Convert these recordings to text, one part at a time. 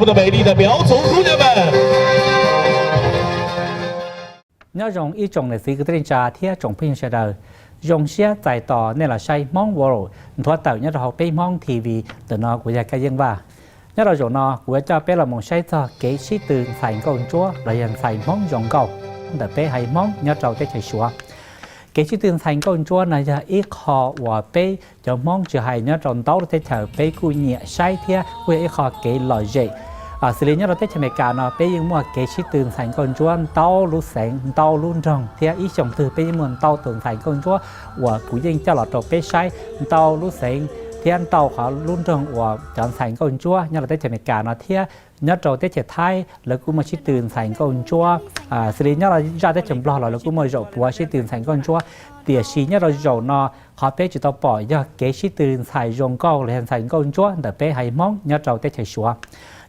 Nyob zoo ib tsoom niam txiv kwv tij neej tsa thiab tsoom phooj ywg sawv daws, zoo siab txais tos nej los saib Hmoob World nthuav tawm nyob rau hauv peb Hmoob T V. Ntawm no kuv yog Kab Yeej Vaj. Nyob rau zaum no kuv yuav coj peb los mus saib txog kev sib tw ntxhais nkauj ntsuab los yog ntxhais Hmoob zoo nkauj ntawm peb haiv Hmoob nyob rau teb chaws Suav. Kev sib tw ntxhais nkauj ntsuab no yog ib qho uas peb cov Hmoob tsis hais nyob rau ntau lub teb chaws peb kuj nyiam saib thiab kuj yog ib qho kev lom zem. Xws li nyob rau teb chaws Amelikas no peb yeej muaj kev sib tw ntxhais nkauj ntsuab ntau lub xeev ntau lub nroog thiab ib xyoos twg peb yeej muaj ntau tus ntxhais nkauj ntsuab uas kuv yeej coj los rau peb saib ntau lub xeev thiab ntau qhov lub nroog uas cov ntxhais nkauj ntsuab nyob rau teb chaws Amelikas no thiab nyob rau teb chaws Thaib lawv kuj muaj sib tw ntxhais nkauj ntsuab. Xws li nyob rau zaj teb chaws Nplog los lawv kuj muaj zaum puav sib tw ntxhais nkauj ntsuab, tiam sis nyob rau zaum no qhov peb tsis tau pom yog kev sib tw ntxhais zoo nkauj los yog ntxhais nkauj ntsuab ntawm peb haiv Hmoob nyob rau teb chaws Suav.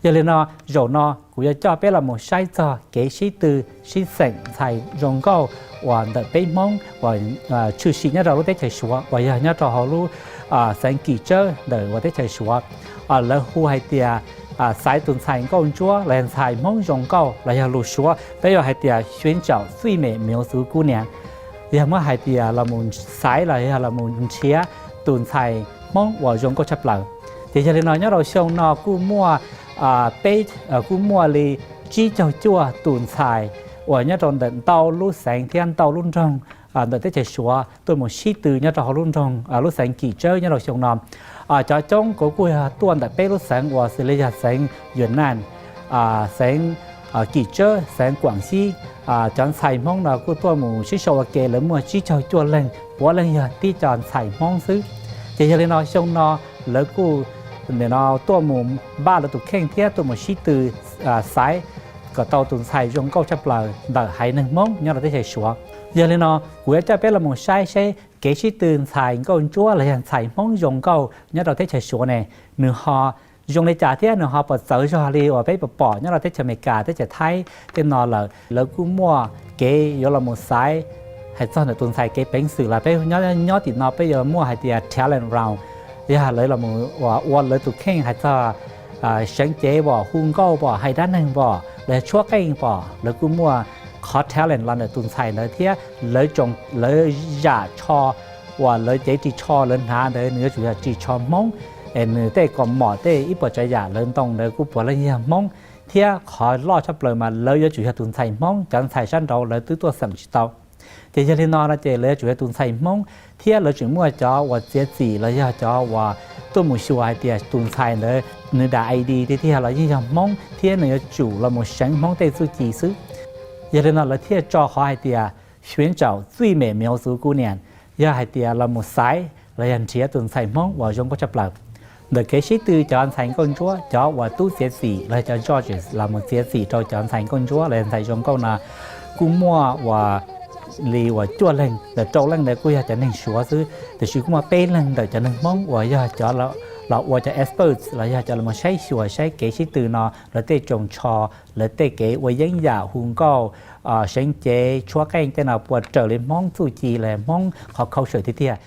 Yog li no, zaum no kuv yuav coj peb los mus saib txog kev sib tw sib xeem ntxhais zoo nkauj uas ntawm peb Hmoob uas tshwm sim nyob rau lub teb chaws Suav uas yog nyob rau hauv lub xeev Kim Tsawb ntawm uas teb chaws Suav. Lawv hu hais tias xaiv tus ntxhais nkauj ntsuab los yog ntxhais Hmoob zoo nkauj los yog lus Suav peb yuav hais tias 寻找最美苗族姑娘, yog muab hais tias los mus xaiv los yog los mus nrhiav tus ntxhais Hmoob uas zoo nkauj tshaj plaws. Ces yog li no nyob rau xyoo no kuj muaj peb, kuj muaj li tsib caug cuaj tus ntxhais uas nyob rau ntawm ntau lub xeev thiab ntau lub nroog ntawm teb chaws Suav tuaj mus sib tw nyob rau hauv lub nroog, lub xeev Kim Tsawb nyob rau xyoo no. Cov coob kuj kuj yog tuaj ntawm peb lub xeev uas xws li yog xeev Yuam Naj, xeev Kim Tsawb, xeev Kuam Xib. Cov ntxhais Hmoob no kuj tuaj mus sib sau ua ke lawv muaj tsib caug cuaj leeg, puav leej yog tib co ntxhais Hmoob xwb. Ces yog li no xyoo no lawv kuj nim no tuaj mus npaj lawv tus kheej thiab tuaj mus sib tw xaiv kom tau tus ntxhais zoo nkauj tshaj plaws ntawm haiv neeg Hmoob nyob rau teb chaws Suav. Yog li no kuv yuav coj peb los mus saib seb kev sib tw ntxhais nkauj ntsuab los yog ntxhais Hmoob zoo nkauj nyob rau teb chaws Suav ne, nws ho zoo li cas thiab nws ho puas txawv zog li uas peb pom pom nyob rau teb chaws Amelikas, teb chaws Thaib tej no lawm. Lawv kuj muaj kev yuav los mus xaiv hais txog ntawm tus ntxhais kev peev xwm los peb nyob, nyob tim no peb yuav muaj hais tias talent round, yog lawv los ua lawv tus kheej hais txog seev cev pom, hu nkauj pom, hais dab neeg pom, los yog tshuab qeej pom, lawv kuj muaj qhov talent los ntawm tus ntxhais ntawd thiab lawv tsoom, lawv zam tsho uas lawv cev ris tsho lawv hnav ntawd nws yuav tsum yog ris tsho Hmoob, es nws tej kaus mom tej ib puas tsav yam lawv ntoo ntawd kuj puav leej yog Hmoob, thiab qhov loj tshaj plaws mas lawv yuav tsum yog tus ntxhais Hmoob, cov ntxhais sab nraud lawv twb tuaj xeem tsis tau. Ces yog li no no ces lawv yuav tsum yog tus ntxhais Hmoob, thiab lawv tseem muaj cov uas txiav txim los yog cov uas tuaj mus xyuas hais tias tus ntxhais ntawd nws da ID tiag tiag los yeej yog Hmoob thiab nws yuav tsum los mus seev Hmoob tej txuj ci xwb. Yog li no lawv thiaj tso qhov hais tias 寻找最美苗族姑娘, yog hais tias los mus xaiv los yog nrhiav tus ntxhais Hmoob uas zoo nkauj tshaj plaws. Ntawm kev sib tw cov ntxhais nkauj ntsuab, cov uas tub txiav txim los yog cov judges los mus txiav txim rau cov ntxhais nkauj ntsuab los yog ntxhais zoo nkauj no kuj muaj uas li uas cuaj leeg, ntawm rau leej ntawd kuj yog cov neeg Suav xwb, tiam sis kuj muaj peb leeg ntawm cov neeg Hmoob uas yog cov los ua cov experts los yog cov los saib xyuas saib kev sib tw no lawv tej tsoos tsho, lawv tej kev ua yeeb yam hu nkauj, seev cev, tshuab qeej tej no puas raws li Hmoob txuj ci los Hmoob qhov culture tiag tiag.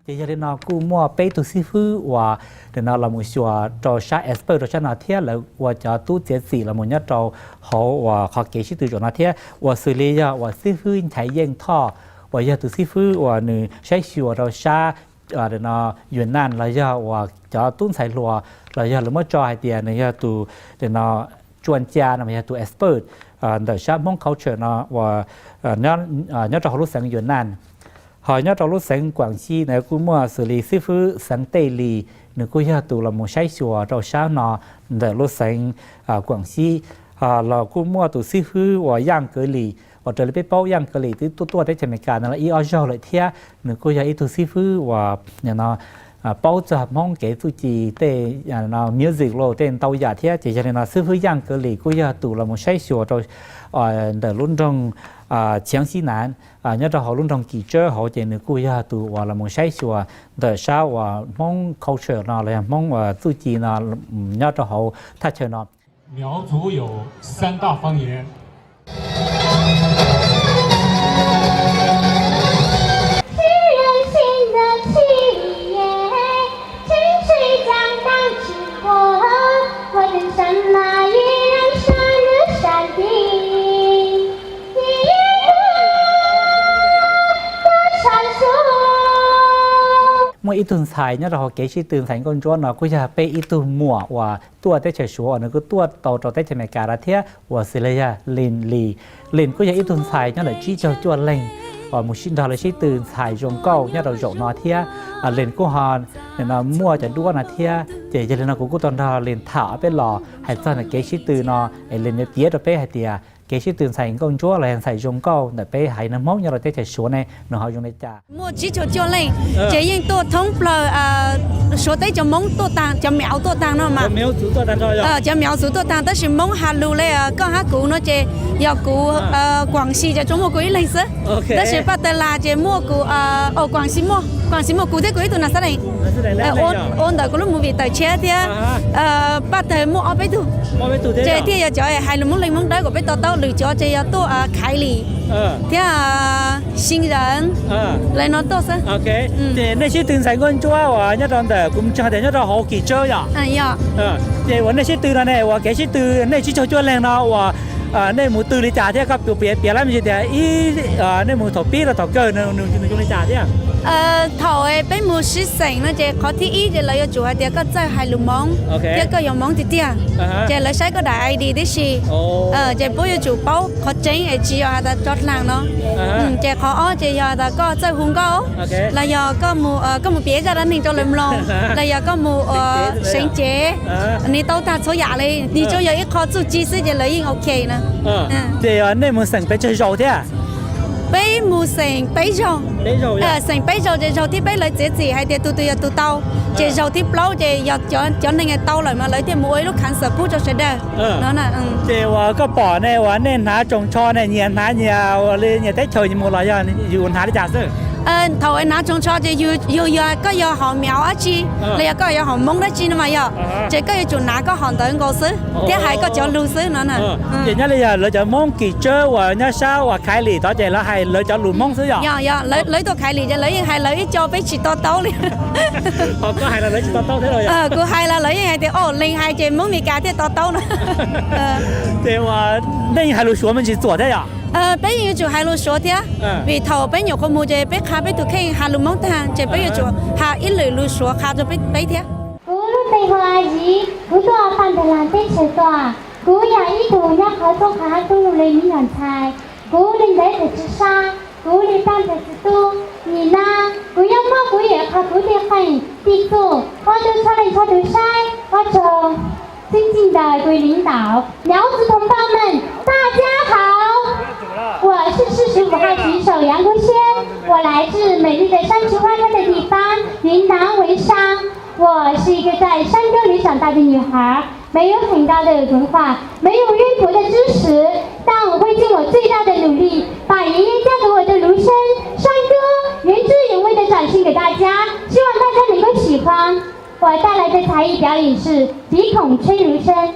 Ces yog li no kuj muaj peb tug xib fwb uas nim no los mus xyuas rau sab expert rau sab no thiab lawv ua cov tub txiav txim los mus nyob rau hauv uas qhov kev sib tw zaum no thiab uas xws li yog uas xib fwb Nchaiv Yeej Thoj uas yog tus xib fwb uas nws saib xyuas rau sab Yuan Naj los yog uas cov tub ntxhais hluas los yog lawv muab tso hais tias nws yog tus nim no tsuas cia no yog tus expert ntawm sab Hmoob culture no uas nyob rau hauv lub xeev Yuan Naj. Ho nyob rau lub xeev Kuam Xib no kuj muaj xws li xib fwb xeev Tej Lis, nws kuj yog tus los mus saib xyuas rau sab no ntawm lub xeev Kuam Xib. Los kuj muaj tus xib fwb uas Yaj Kav Lis uas raws li peb paub Yaj Kav Lis twb tuaj tuaj teb chaws Amelikas no los ib ob zaug lawm thiab nws kuj yog ib tug xib fwb uas nim no paub txog Hmoob kev txuj ci tej music los tej ntau yam thiab. Ces yog li no xib fwb Yaj Kav Lim kuj yog tus los mus saib xyuas rau ntawm lub nroog Chiav Xib Nav, nyob rau hauv lub nroog Kim Tsawb hauv, ces nws kuj yog tus uas los mus saib xyuas ntawm sab uas Hmoob culture no los yog Hmoob uas txuj ci no nyob rau hauv thaj chaw no. 苗族有三大方言。 Muaj ib tug ntxhais nyob rau hauv kev sib tw ntxhais nkauj ntsuab no kuj yog peb ib tug muam uas tuaj teb chaws Suav uas nws kuj tuaj tau rau teb chaws Amelikas no thiab uas xws li yog Lis Lis. Lis kuj yog ib tug ntxhais nyob ntawm tsib caug cuaj leeg uas mus sib nrog lawv sib tw ntxhais zoo nkauj nyob rau zaum no thiab. Lis kuj ho muaj cov duab no thiab, ces yog li no kuv kuj tau nrog Lis tham peb los hais txog ntawm kev sib tw no es Lis yuav piav rau peb hais tias kev sib tw ntxhais nkauj ntsuab los yog ntxhais zoo nkauj ntawm peb haiv neeg Hmoob nyob rau teb chaws Suav ne nws ho zoo li cas. Muaj tsib caug cuaj leej, ces yeej tuaj thoob plaws Suav teb cov Hmoob tuaj taag, cov Myav tuaj taag no mas. Cov Myav txwv tuaj taag tab sis Hmoob has lug le koj hab kuv no ces yog kuv, Kuam Xis ces tsuas muaj kuv ib leeg xwb. Tab sis Paj Tawg Las ces muaj kuv, Kuam Xis muaj, Kuam Xis muaj kuv thiab kuv ib tug nas xab dees ua ntawm kuv lub movie tawm tshiab thiab. Paj Tawg muaj ob peb tug, ces thiaj yog cov hais lus Hmoob Leej Hmoob Dawb kom peb to taub, lwm cov ces yog tuaj Khaiv Lis thiab Xi Zas, lawv no tuaj xwb. Ces nej sib tw ntxhais nkauj ntsuab uas nyob rau ntawm kuv mus tseeg tias nyob rau hauv Kim Tsawb yom? Ces uas nej sib tw no ne uas kev sib tw nej tsib caug cuaj leeg no uas nej mus tw li cas thiab koj piav lab me ntsis tias ib, nej mus thaum pib rau thaum kawg nws zoo li cas thiab. Thaum peb mus sib xeem no ces qhov thib ib ces lawv yuav tsum hais tias koj txawj hais lus Hmoob thiab koj yog Hmoob tiag tiag, ces lawv saib koj daim I D tib si. Ces puab yuav tsum paub qhov tseeb es tsis yog has tas tso dlaag no, ces qhov ob ces yog has tas koj txawj hu nkauj, los yog koj mus piav zaj dab neeg rau lawv mloog, los yog koj mus ua seev cev, nws tau tag txhua yam li, nws tsuas yog ib qho txuj ci xwb ces lawv yeej ok na. Ces nej mus xeem pes tsawg zaus thiab? Peb mus xeem peb zaug. Xeem peb zaug ces zaug thib peb lawv txiav txim hais tias tus twg yog tus tau, ces zaug thib plaub ces yog cov neeg tau lawm mas lawv thiaj mus ua ib lub khaav xawm pub rau sawv daws no. Ces uas koj pom ne uas nej hnav tsoos tsho ne nyias hnav nyias ua li nyias teb chaws mus los yog yus hnav li cas xwb? Thaum hnav tsoos tsho ces yus yog koj yog hom Myav dab tsi los yog koj yog hom Hmoob dab tsi no mas yog, ces koj yuav tsum hnav koj hom ntawd nkaus xwb thiab hais koj cov lug xwb no. Ces nyob li yog lawv cov Hmoob Kim Tsawb uas nyob sab uas Khaiv Lis tod ces lawv hais lawv cov lus Hmoob xwb yom? Lawv tuaj Khaiv Lis ces lawv yeej hais lawv ib co peb tsis to taub li. Ho koj hais los lawv tsis to taub thiab los? Kuv hais los lawv yeej hais tias o, lees hais ces Hmoob Meskas thiaj to taub no. Ces uas nej yeej hais lus Suav me ntsis txuam thiab yom? Peb yeej yuav tsum hais lus Suav thiab, vim thaum peb nyuam qhuav mus ces peb qha peb tus kheej has lus Hmoob tag ces peb yuav tsum has ib lwm lus Suav qha rau peb thiab. Kuv lub npe hu ua Yiv, kuv tuaj Paj Tawg Las teb chaws tuaj. Kuv yog ib tug nyob qhov txoob qhov hab tub lug le me nyuam ntxhais. Kuv le ntawv tawm tsi sab, kuv le paab ntawv tsi tub. Nim no kuv nyob muab kuv yawm qhov kuv tej qeej tej txuj, ua rua txhua leej txhua tug saib, ua rua 尊敬的各位领导、苗族同胞们，大家好！我是四十五号旗手杨国轩，我来自美丽的山区花开的地方云南文商。我是一个在山沟里长大的女孩，没有很高的文化，没有渊博的知识，但我会尽我最大的努力，把爷爷教给我的芦笙、山歌原汁原味的展现给大家，希望大家能够喜欢。 我带来的才艺表演是鼻孔吹芦笙。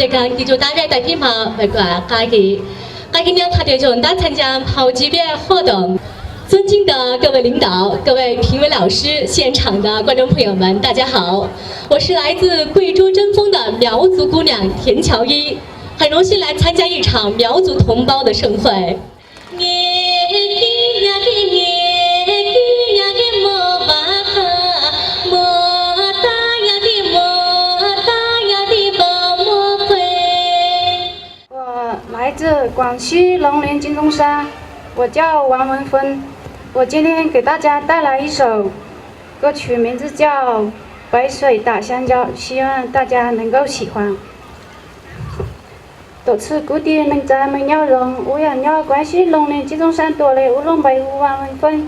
Ces kag kis tsuas tab peb tais phib hmo, qa kis, qa kis niaj qha tias tsuas tab tham ncas hauv tsis peb hoj tom. 尊敬的各位领导、各位评委老师、现场的观众朋友们，大家好！我是来自贵州贞丰的苗族姑娘田乔一，很荣幸来参加一场苗族同胞的盛会。 我来自广西龙陵金钟山，我叫王文峰。我今天给大家带来一首歌曲，名字叫《白水打香蕉》，希望大家能够喜欢。 Tuaj txhwj kwv tij neej tsa mej nyob zoo, wb yog nyob Kuav Sib Looj Neeg Tsis Txooj Sab Tuaj Li, wb lub npe hu ua Vaj Leej Feeb.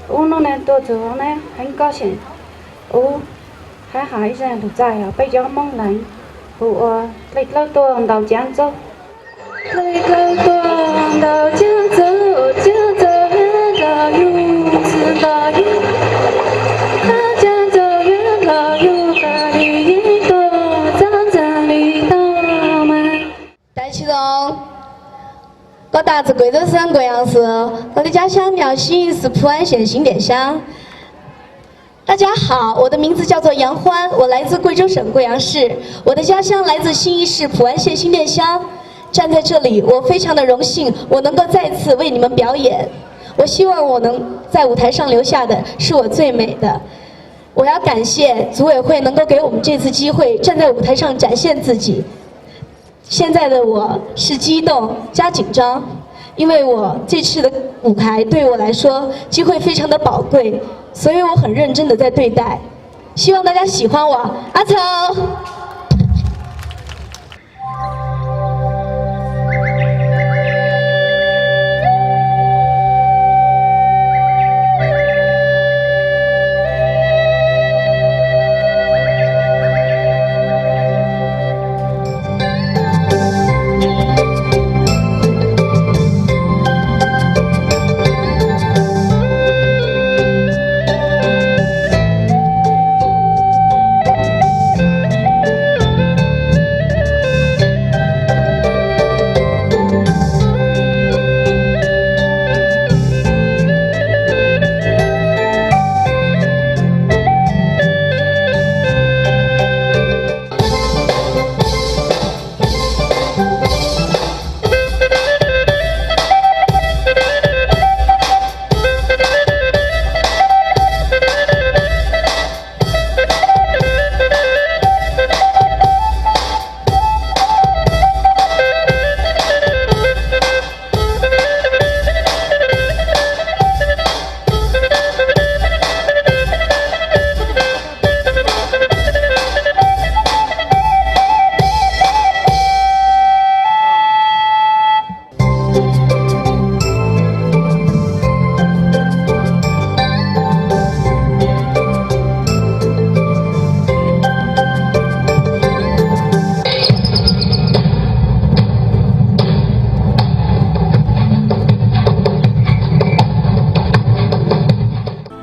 Wb hnub no tuaj txug hauv neb heev koj xyeem, wb hab has ib zag lug txais peb cov Moob Leeg hu ua dlej dlawb tuaj ntaus caav ntxawg. Dlej dlawb tuaj ntaus caav ntxawg, caav ntxawg yog ntaus yug, tsi ntaus yug, hab caav ntxawg yog ntaus yug, tas li yeeb tuaj txav ntxawg li tau mas. 大家好，我来自贵州省贵阳市，我的家乡苗新峪市普安县新店乡。大家好，我的名字叫做杨欢，我来自贵州省贵阳市，我的家乡来自新峪市普安县新店乡。站在这里，我非常的荣幸，我能够再次为你们表演。我希望我能在舞台上留下的是我最美的。我要感谢组委会能够给我们这次机会，站在舞台上展现自己。 现在的我是激动加紧张，因为我这次的舞台对我来说机会非常的宝贵，所以我很认真的在对待。希望大家喜欢我，阿草。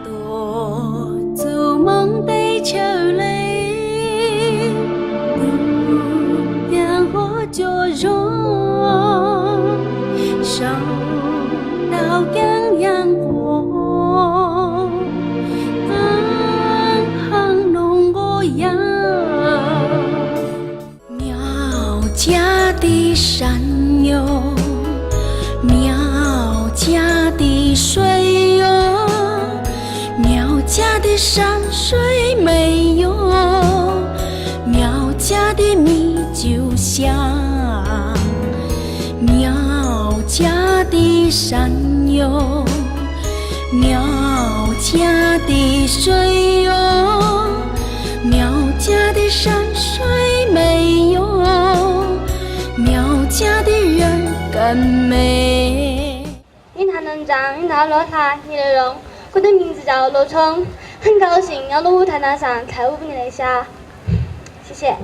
Tuaj txug Moob teb chaws le, tuaj yaam huv cua zoo, sau ntau caab yaam quas, taab hab noog nquag yaam. Miaus ca tis sab nyog, miaus ca tis suav yog, miaus ca tis sab suav me yog, miaus ca tis mi cuv xyaa, miaus ca tis sab nyog, miaus ca tis suav yog, miaus ca tis sab suav me yog, miaus ca tis yawg kawm me. 你好，农场，你好，罗塔，你的龙，我的名字叫罗聪，很高兴要在舞台上跳舞给你们看，谢谢。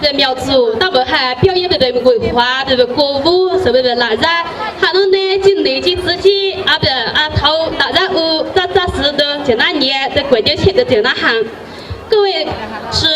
Peb mos txum tab pab has piob yeeb peb nqus huav peb kua vub xwb peb lam zab has nub neb tsis nws tsis txwv tsis ab peb a thaum lam zab u txaj txaj xwb tus tseem nab nyiam tus kuam cawb tshem tus tseem nab has. 各位是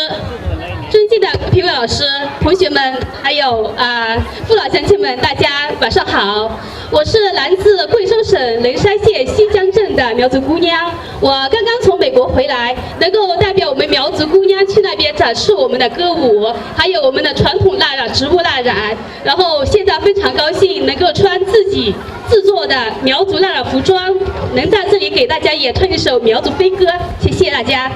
尊敬的评委老师、同学们，还有啊父老乡亲们，大家晚上好。我是来自贵州省灵山县西江镇的苗族姑娘，我刚刚从美国回来，能够代表我们苗族姑娘去那边展示我们的歌舞，还有我们的传统蜡染、植物蜡染。然后现在非常高兴能够穿自己制作的苗族蜡染服装，能在这里给大家演唱一首苗族飞歌，谢谢大家。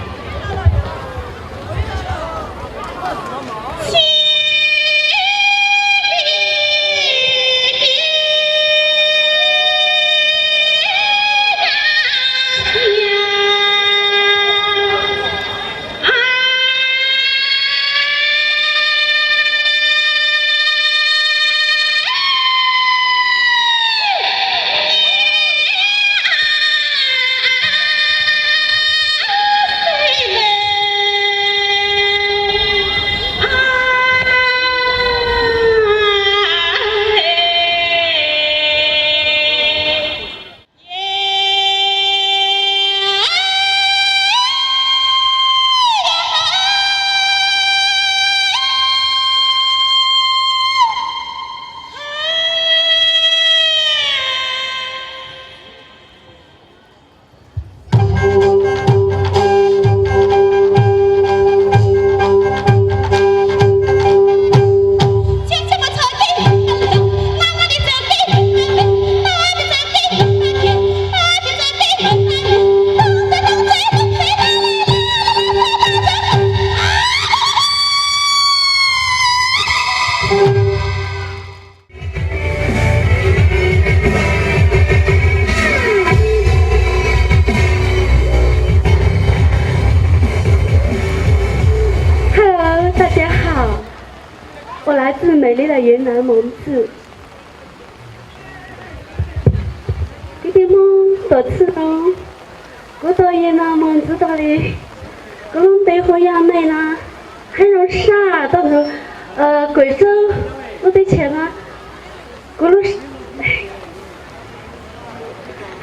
Hello，大家好，我来自美丽的云南蒙自。Kwv tij Hmoob tuam txhij, kuv tau yim no mus ntxiv tau li, kuv lub npe hu Yaj Mej no, heev zoo sab tau ntawd, kuv txawj lub teb chaws no, kuv lub,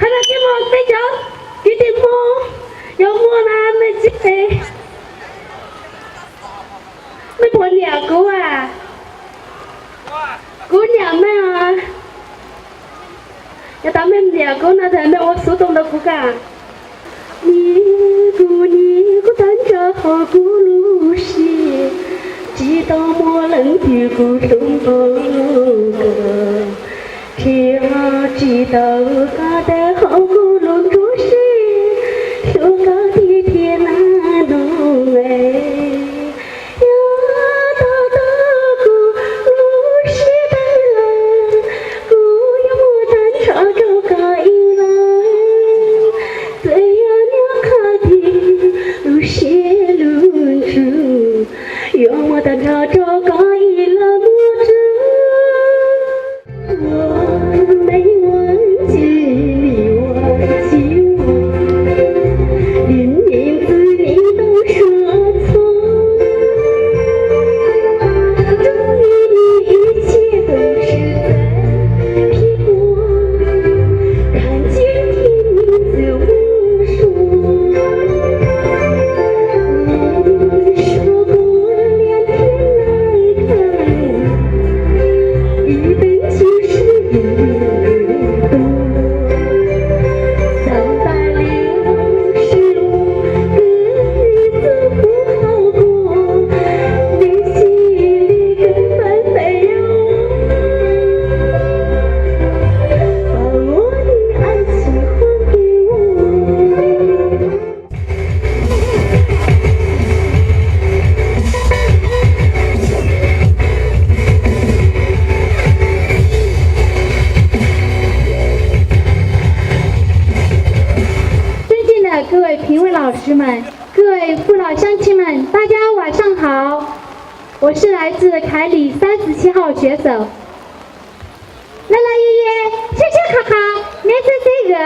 hais no ces mus peb cov kwv tij Hmoob yuav muaj na mej tsis pem, mej puas nyiam kuv as? Kuv nyiam mej os. Yog tas mej nyiam kuv no tas mej ua xub tau ntawm kuv kam. Nyiam kuv, nyiam kuv tag nrho hauv kuv lub siab, tsis tau muaj leej twg kuv hlub npaum koj, thiab tsis tau koj tawm hauv kuv lub nruab siab, hlub koj tiag tiag na nus es. Yog tau tau kuv lub siab tawg los, kuv yuav muab tag nrho rau koj ib leeg. Txawm yog nyob qhov twg, lub siab lub ntsws yuav muab tag nrho rau koj ib leeg mus tsuag.尊敬的各位评委老师们，各位父老乡亲们，大家晚上好。我是来自凯里三十七号学舍。 Laj laj yie yie, tshiab tshiab qha qha, neb xeb xeb gam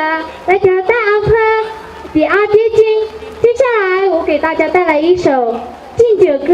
lawv cov tab av phab tim av tiab ceeb. 接下来我给大家带来一首敬酒歌。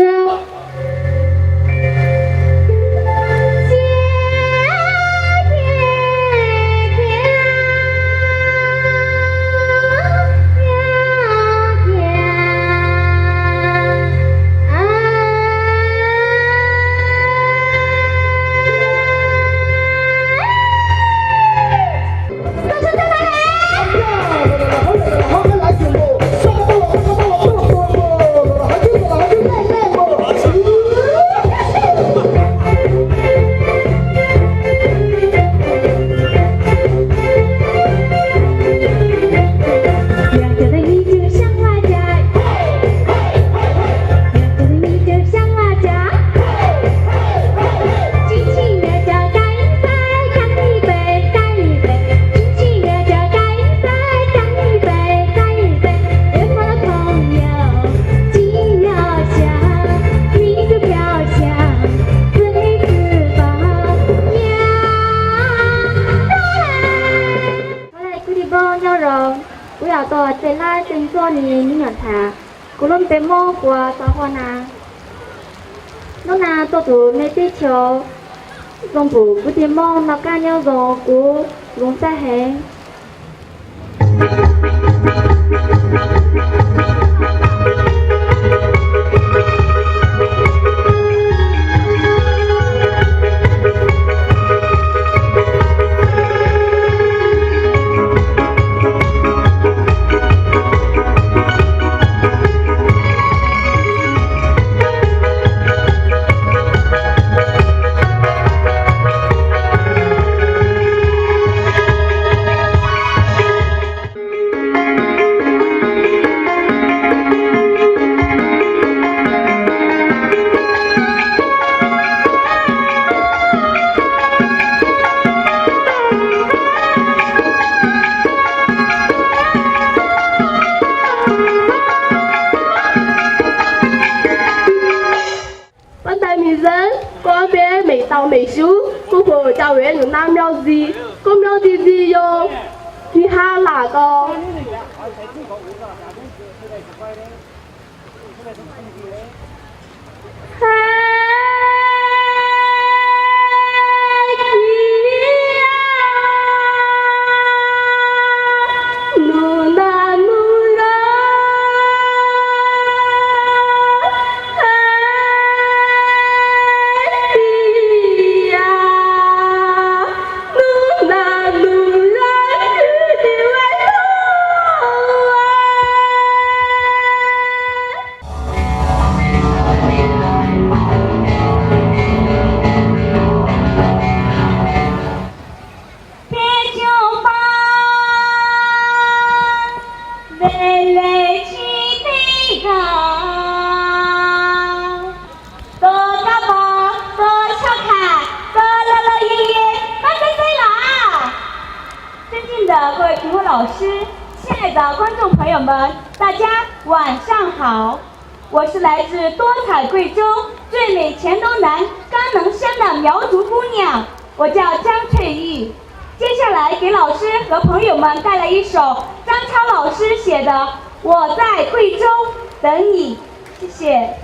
Tos tej lab tej ntxoj ni me nyuam tham, kuv lub npe Moob hu ua Xov Hua Na. Hnub no tuaj tus me teb chaws zoo npaum kuv tus Moob noj qab nyob zoo kuv zoo xab heev. Pab tais Mim Zeeb, koj peb Mem Tau Mem Sub, kuj hu ua Mem Nab Myob Zis, koj Myob Zis Zis yog Kis Hab Lam ko. Peb caug pab, ve le tsis teb yog, tos kab pos, tos sab tham, tos los los ye ye, pab teb teb los. 尊敬的各位评委老师，亲爱的观众朋友们，大家晚上好。 我是来自多彩贵州最美黔东南甘南乡的苗族姑娘，我叫张翠玉。接下来给老师和朋友们带来一首张超老师写的《我在贵州等你》，谢谢。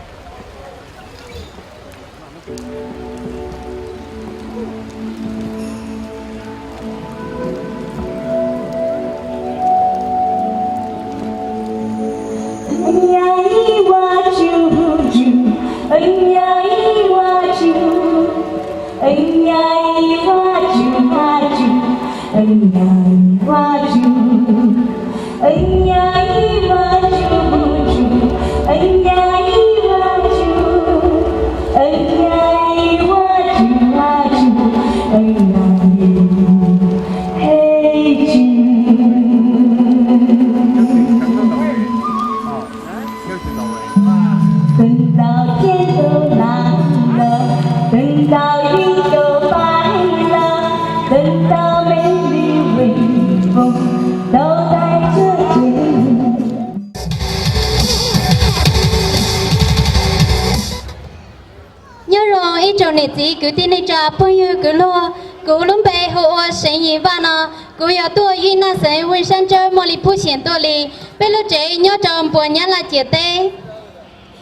Nyob zoo ib tsoom niam txiv kwv tij neej tsa phooj ywg kwv luag, kuv lub npe hu ua Seev Yim Vaj no, kuv yog tuaj Vij Naj xeev Vwj Sab Ntsawb Maj Li Phub Xyeem tuaj li, peb lub tsev nyob rau Npuas Nyab Laj ciam teb.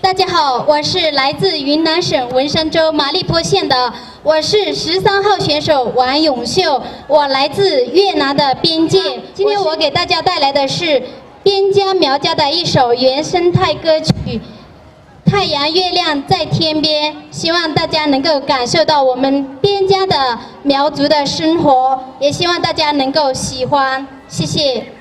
大家好，我是来自云南省文山州马丽坡县的，我是十三号选手王永秀，我来自越南的边界。今天我给大家带来的是边疆苗家的一首原生态歌曲《太阳月亮在天边》，希望大家能够感受到我们边疆的苗族的生活，也希望大家能够喜欢，谢谢。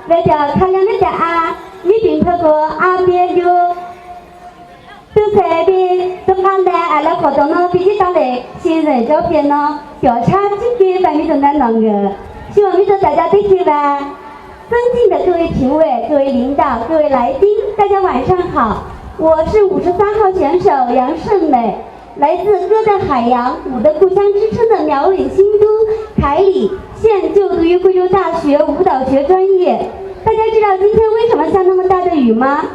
Ve cov khab nyob neb cov a, mib pim nphawj kuv a pia lu. Tub txhais pib tub qab nta a lab qhov tau no pib tib tau le, si zeem cov pia no, cov tshab tib ke pais mib tus nta ntaus nkawd, si mas mib tus tawm cov tib ke vas. 尊敬的各位评委、各位领导、各位来宾，大家晚上好！我是五十三号选手杨胜美，来自歌的海洋、舞的故乡之称的苗栗新都凯里，现就读于贵州大学舞蹈学专业。大家知道今天为什么下那么大的雨吗？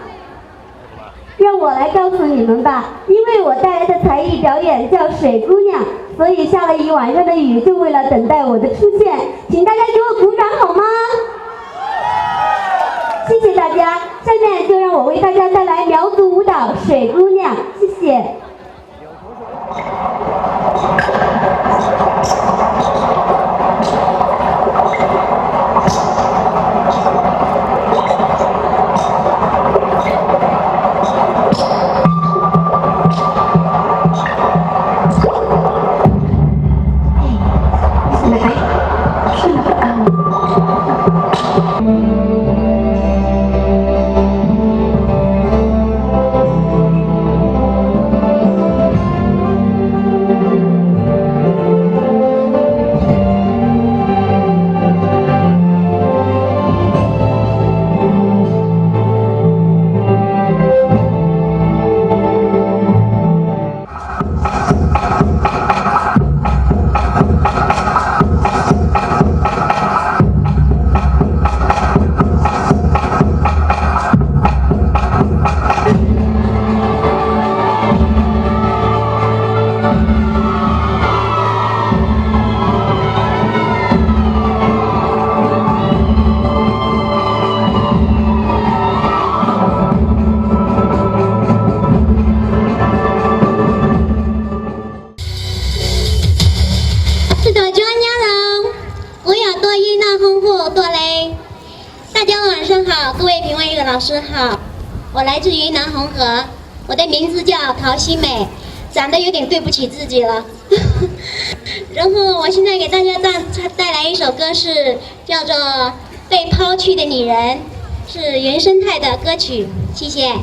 让我来告诉你们吧，因为我带来的才艺表演叫水姑娘，所以下了一晚上的雨，就为了等待我的出现，请大家给我鼓掌好吗？谢谢大家，下面就让我为大家带来苗族舞蹈水姑娘，谢谢。 Ib tsoom cuab nyab zoo, kuv yog Tuaj Yij Naj Hoob Huj Tuaj Leej. 大家晚上好，各位评委、老师好，我来自云南红河，我的名字叫陶希美，长得有点对不起自己了。然后我现在给大家带带来一首歌，是叫做《被抛弃的女人》，是原生态的歌曲，谢谢。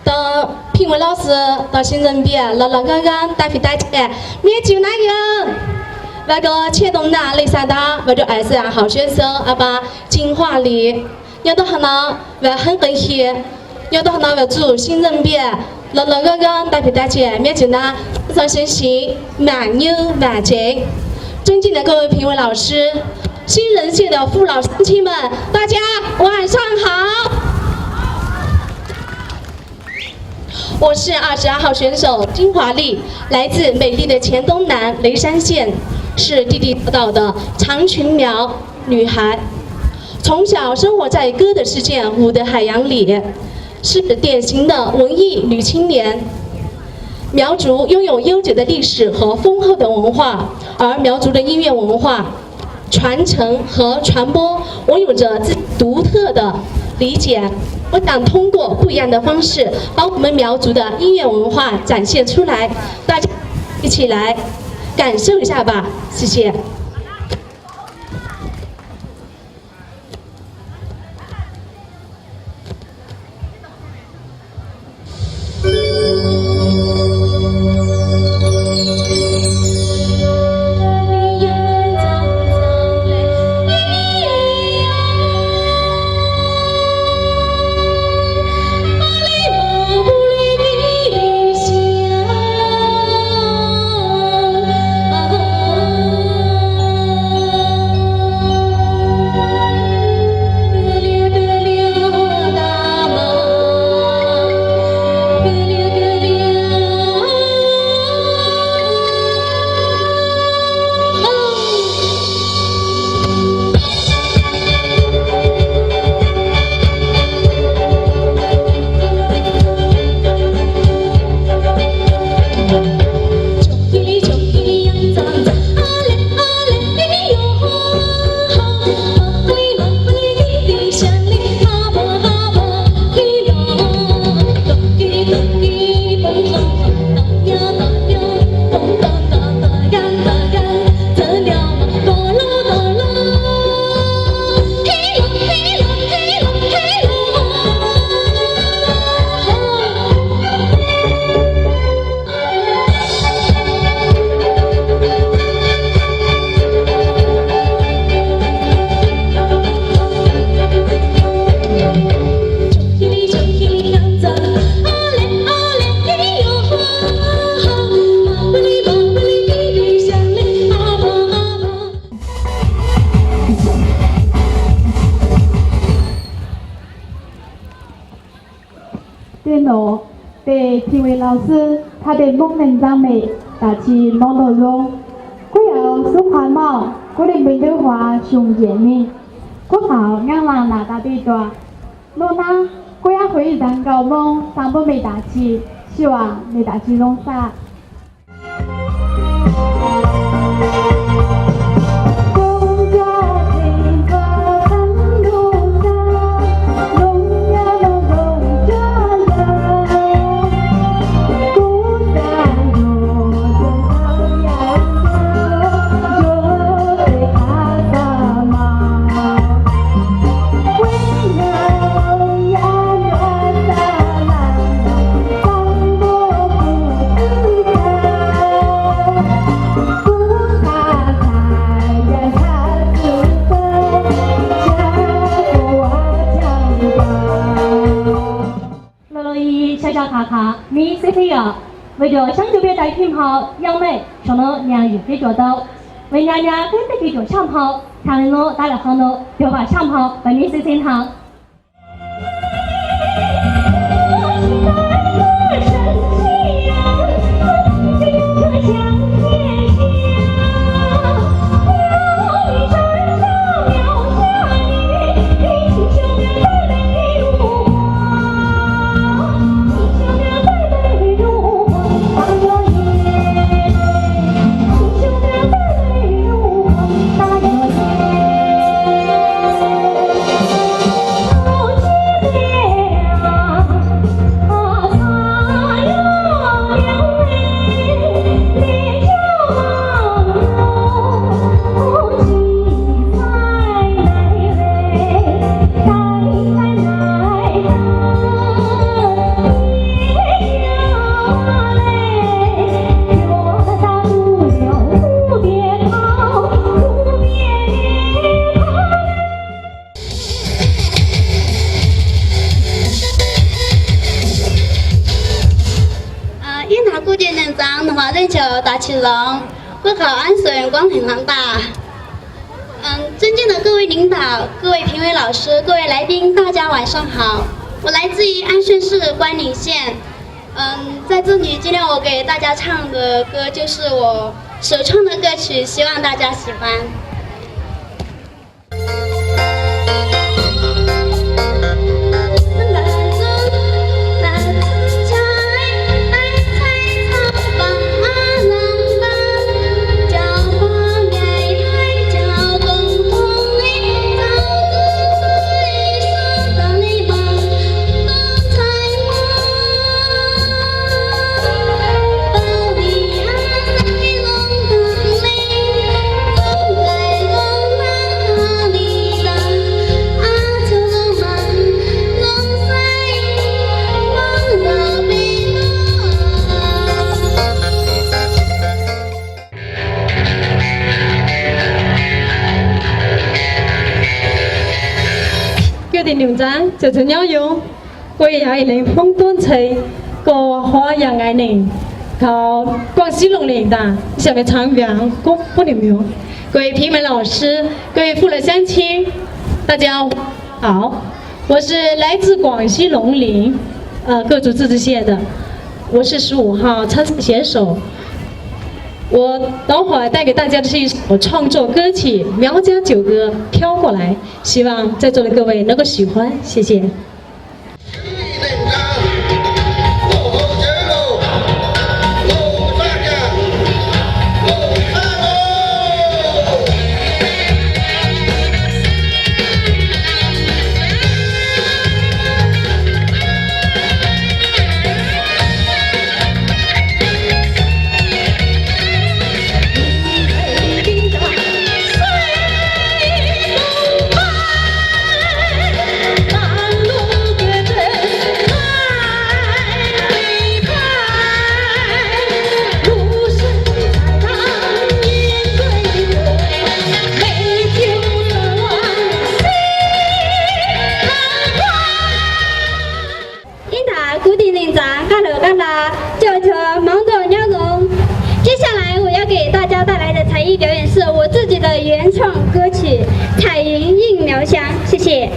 Tos phim ua loj xwb, tos sib ntxeev npias los los nkauj nkauj, tag vim tag ces miab tsis na yog. Và có Triệu Tổng Nam Lê Sa Đa và đội Hải Sản Hảo Xuyến Sơ Apa Trinh Hoa Lý. Nyob tau hov no, và Hân Tấn Hiền. Nyob tau hov no, và txuj sib ntxeev npias los los nkauj nkauj, tag vim tag ces miab tsis na, txog sib sib mab nyuj mab tsev. 尊敬的各位评委老师，新人界的父老乡亲们，大家晚上好。 我是二十二号选手金华丽，来自美丽的黔东南雷山县，是地地道道的长裙苗女孩。从小生活在歌的世界、舞的海洋里，是典型的文艺女青年。苗族拥有悠久的历史和丰厚的文化，而苗族的音乐文化 传承和传播，我有着自己独特的理解。我想通过不一样的方式，把我们苗族的音乐文化展现出来，大家一起来感受一下吧。谢谢。Tes thi ua laus xwb, thaj teb Hmoob neeg ntxaab mem, tam sim mob ntaug zoo. Kuv yog Xub Qhua Mauj, kuv li npe Ntub Huav, xyoo yim nij, kuv thaum Nyab Laaj nam tas tij tuaj. Nub nab, kuv yuav hu ib zag nkauj Moob xa pub mej tam sim, xyuam mej tam sim zoo xwb. Lug lug ib, sab sab qhav qhav, mib xib xib yom. Vim yog xyoob cuj peb tais phij hmau, yoj mej, tshuav nuav nyaag yug kev tsuam tau. Vim nyaag nyaag peb tej kev tsuam tshaj hmau, thaam le nuav tas le qhov nuav, yog vaam tshaj hmau, pab mib xib xib ntau. Ib nta kuj tij neeg txav nua leej tsa tas tsis loov, kuj qhov an xwm kuab heev hov ntaj. 尊敬的各位领导、各位评委老师、各位来宾，大家晚上好。我来自于安顺市关宁县。嗯，在这里，今天我给大家唱的歌就是我首创的歌曲，希望大家喜欢。Kuv tij neeg txav, tsoom phooj ywg nyob zoo. Kuv yog ib leeg Hmoob tub ntxhais, kuv hu ua Yaj Nqaij Neej, khawv Kuam Xib Loos Leej ntag. Ib xyoos mej txhawb nqa kuv, kuv niam mug, kuv ib phim mej laus sib, kuv ib phuj lawv xyaab tshib, tas cas 好，我是来自广西龙陵，呃，各族自治县的，我是十五号参赛选手。我等会儿带给大家的是一首创作歌曲《苗家酒歌》，飘过来，希望在座的各位能够喜欢，谢谢。Ib nta kuv tij neeg txav nqaj hlawv nqaj hla, coj cov Hmoob ntuj nyob zoo. 接下来我要给大家带来的才艺表演是我自己的原创歌曲《彩云映描香》，谢谢。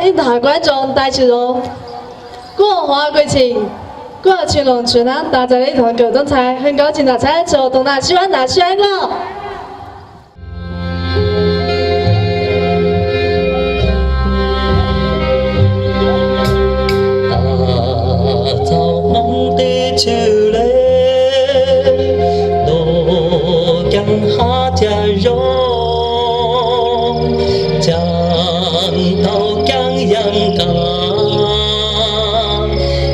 Ib tug hav kuab tso ntais tsis zoo, kuj hov kuj tsim, kuj tsis loos tsuav na tas txais li thov kawm tub ntxhais, hwj nkaub tsis ntam txhais tso tau na sib vaj ntam sib vaj nkoj. Txog Hmoob teb chaws le, ntuj ceeb hab ca zoo, ceeb tau ceeb yeej kab,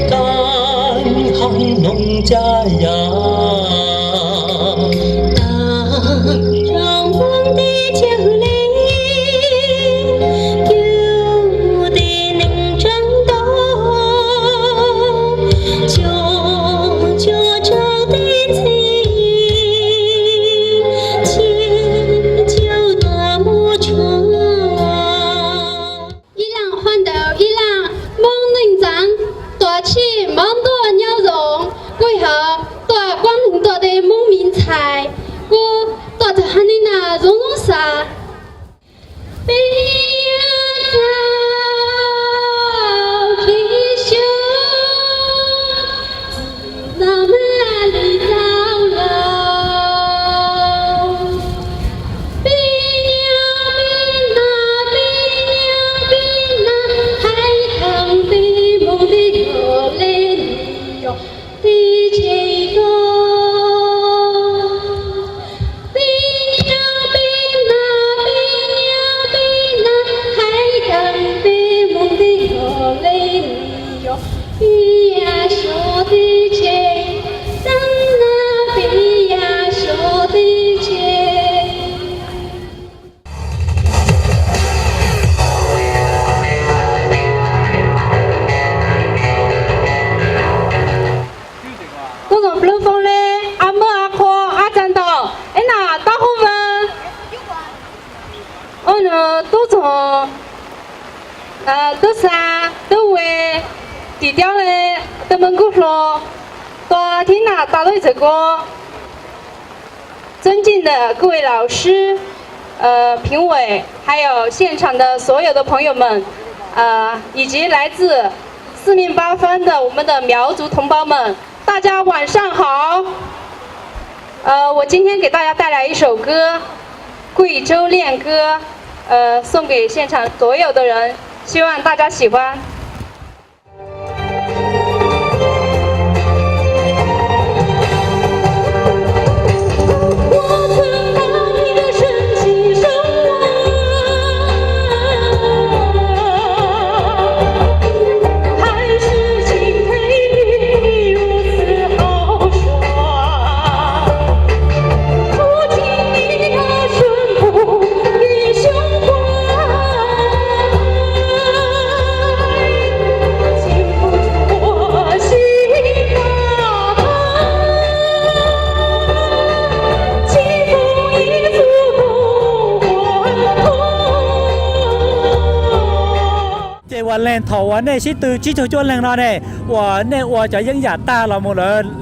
kab hab noog ca yam. Tag rau Hmoob teb chaws le, cug tej neeg tseem ntau, cug cuag rau tej txiv, cug cuag tuaj mus tshuaj. Ib leeg huab ntawd ib leeg, Hmoob neej ntxeev, tuam tshij mov ntuaj nyob zoo, kuj yog tuaj kuab neeg tuaj tej Hmoob mi ntxhais, kuj tuaj txog hab nij na zoo zoo xav. Peb tau kev xyuas, txij no mam li tau los. Peb nyob peb na, peb nyob peb na, hais txog tej Hmoob tej yog le yog teb tsev ko. Peb nyob peb na, peb nyob peb na, hais txog tej Hmoob tej yog le yog peb ya sov teb tsev, txheeb na peb ya sov teb tsev. Tub Txoos Ploog Foo le, ab muaj ab qhua ab tsa ntaus, ib nam tab hub ve. Ub, nws Tub Txoos, Tub Xa, Tub We, Tim Tiab le, Tub Mab Nkub Hlo, tua thib nam tas lub txawm ko. 尊敬的各位老师、呃，评委，还有现场的所有的朋友们，呃，以及来自四面八方的我们的苗族同胞们，大家晚上好。呃，我今天给大家带来一首歌，《贵州恋歌》，呃，送给现场所有的人，希望大家喜欢。Ces ua leej thaum uas nej sib tw tsib caug cuaj leeg no ne, uas nej ua cov yeeb yam tag los mus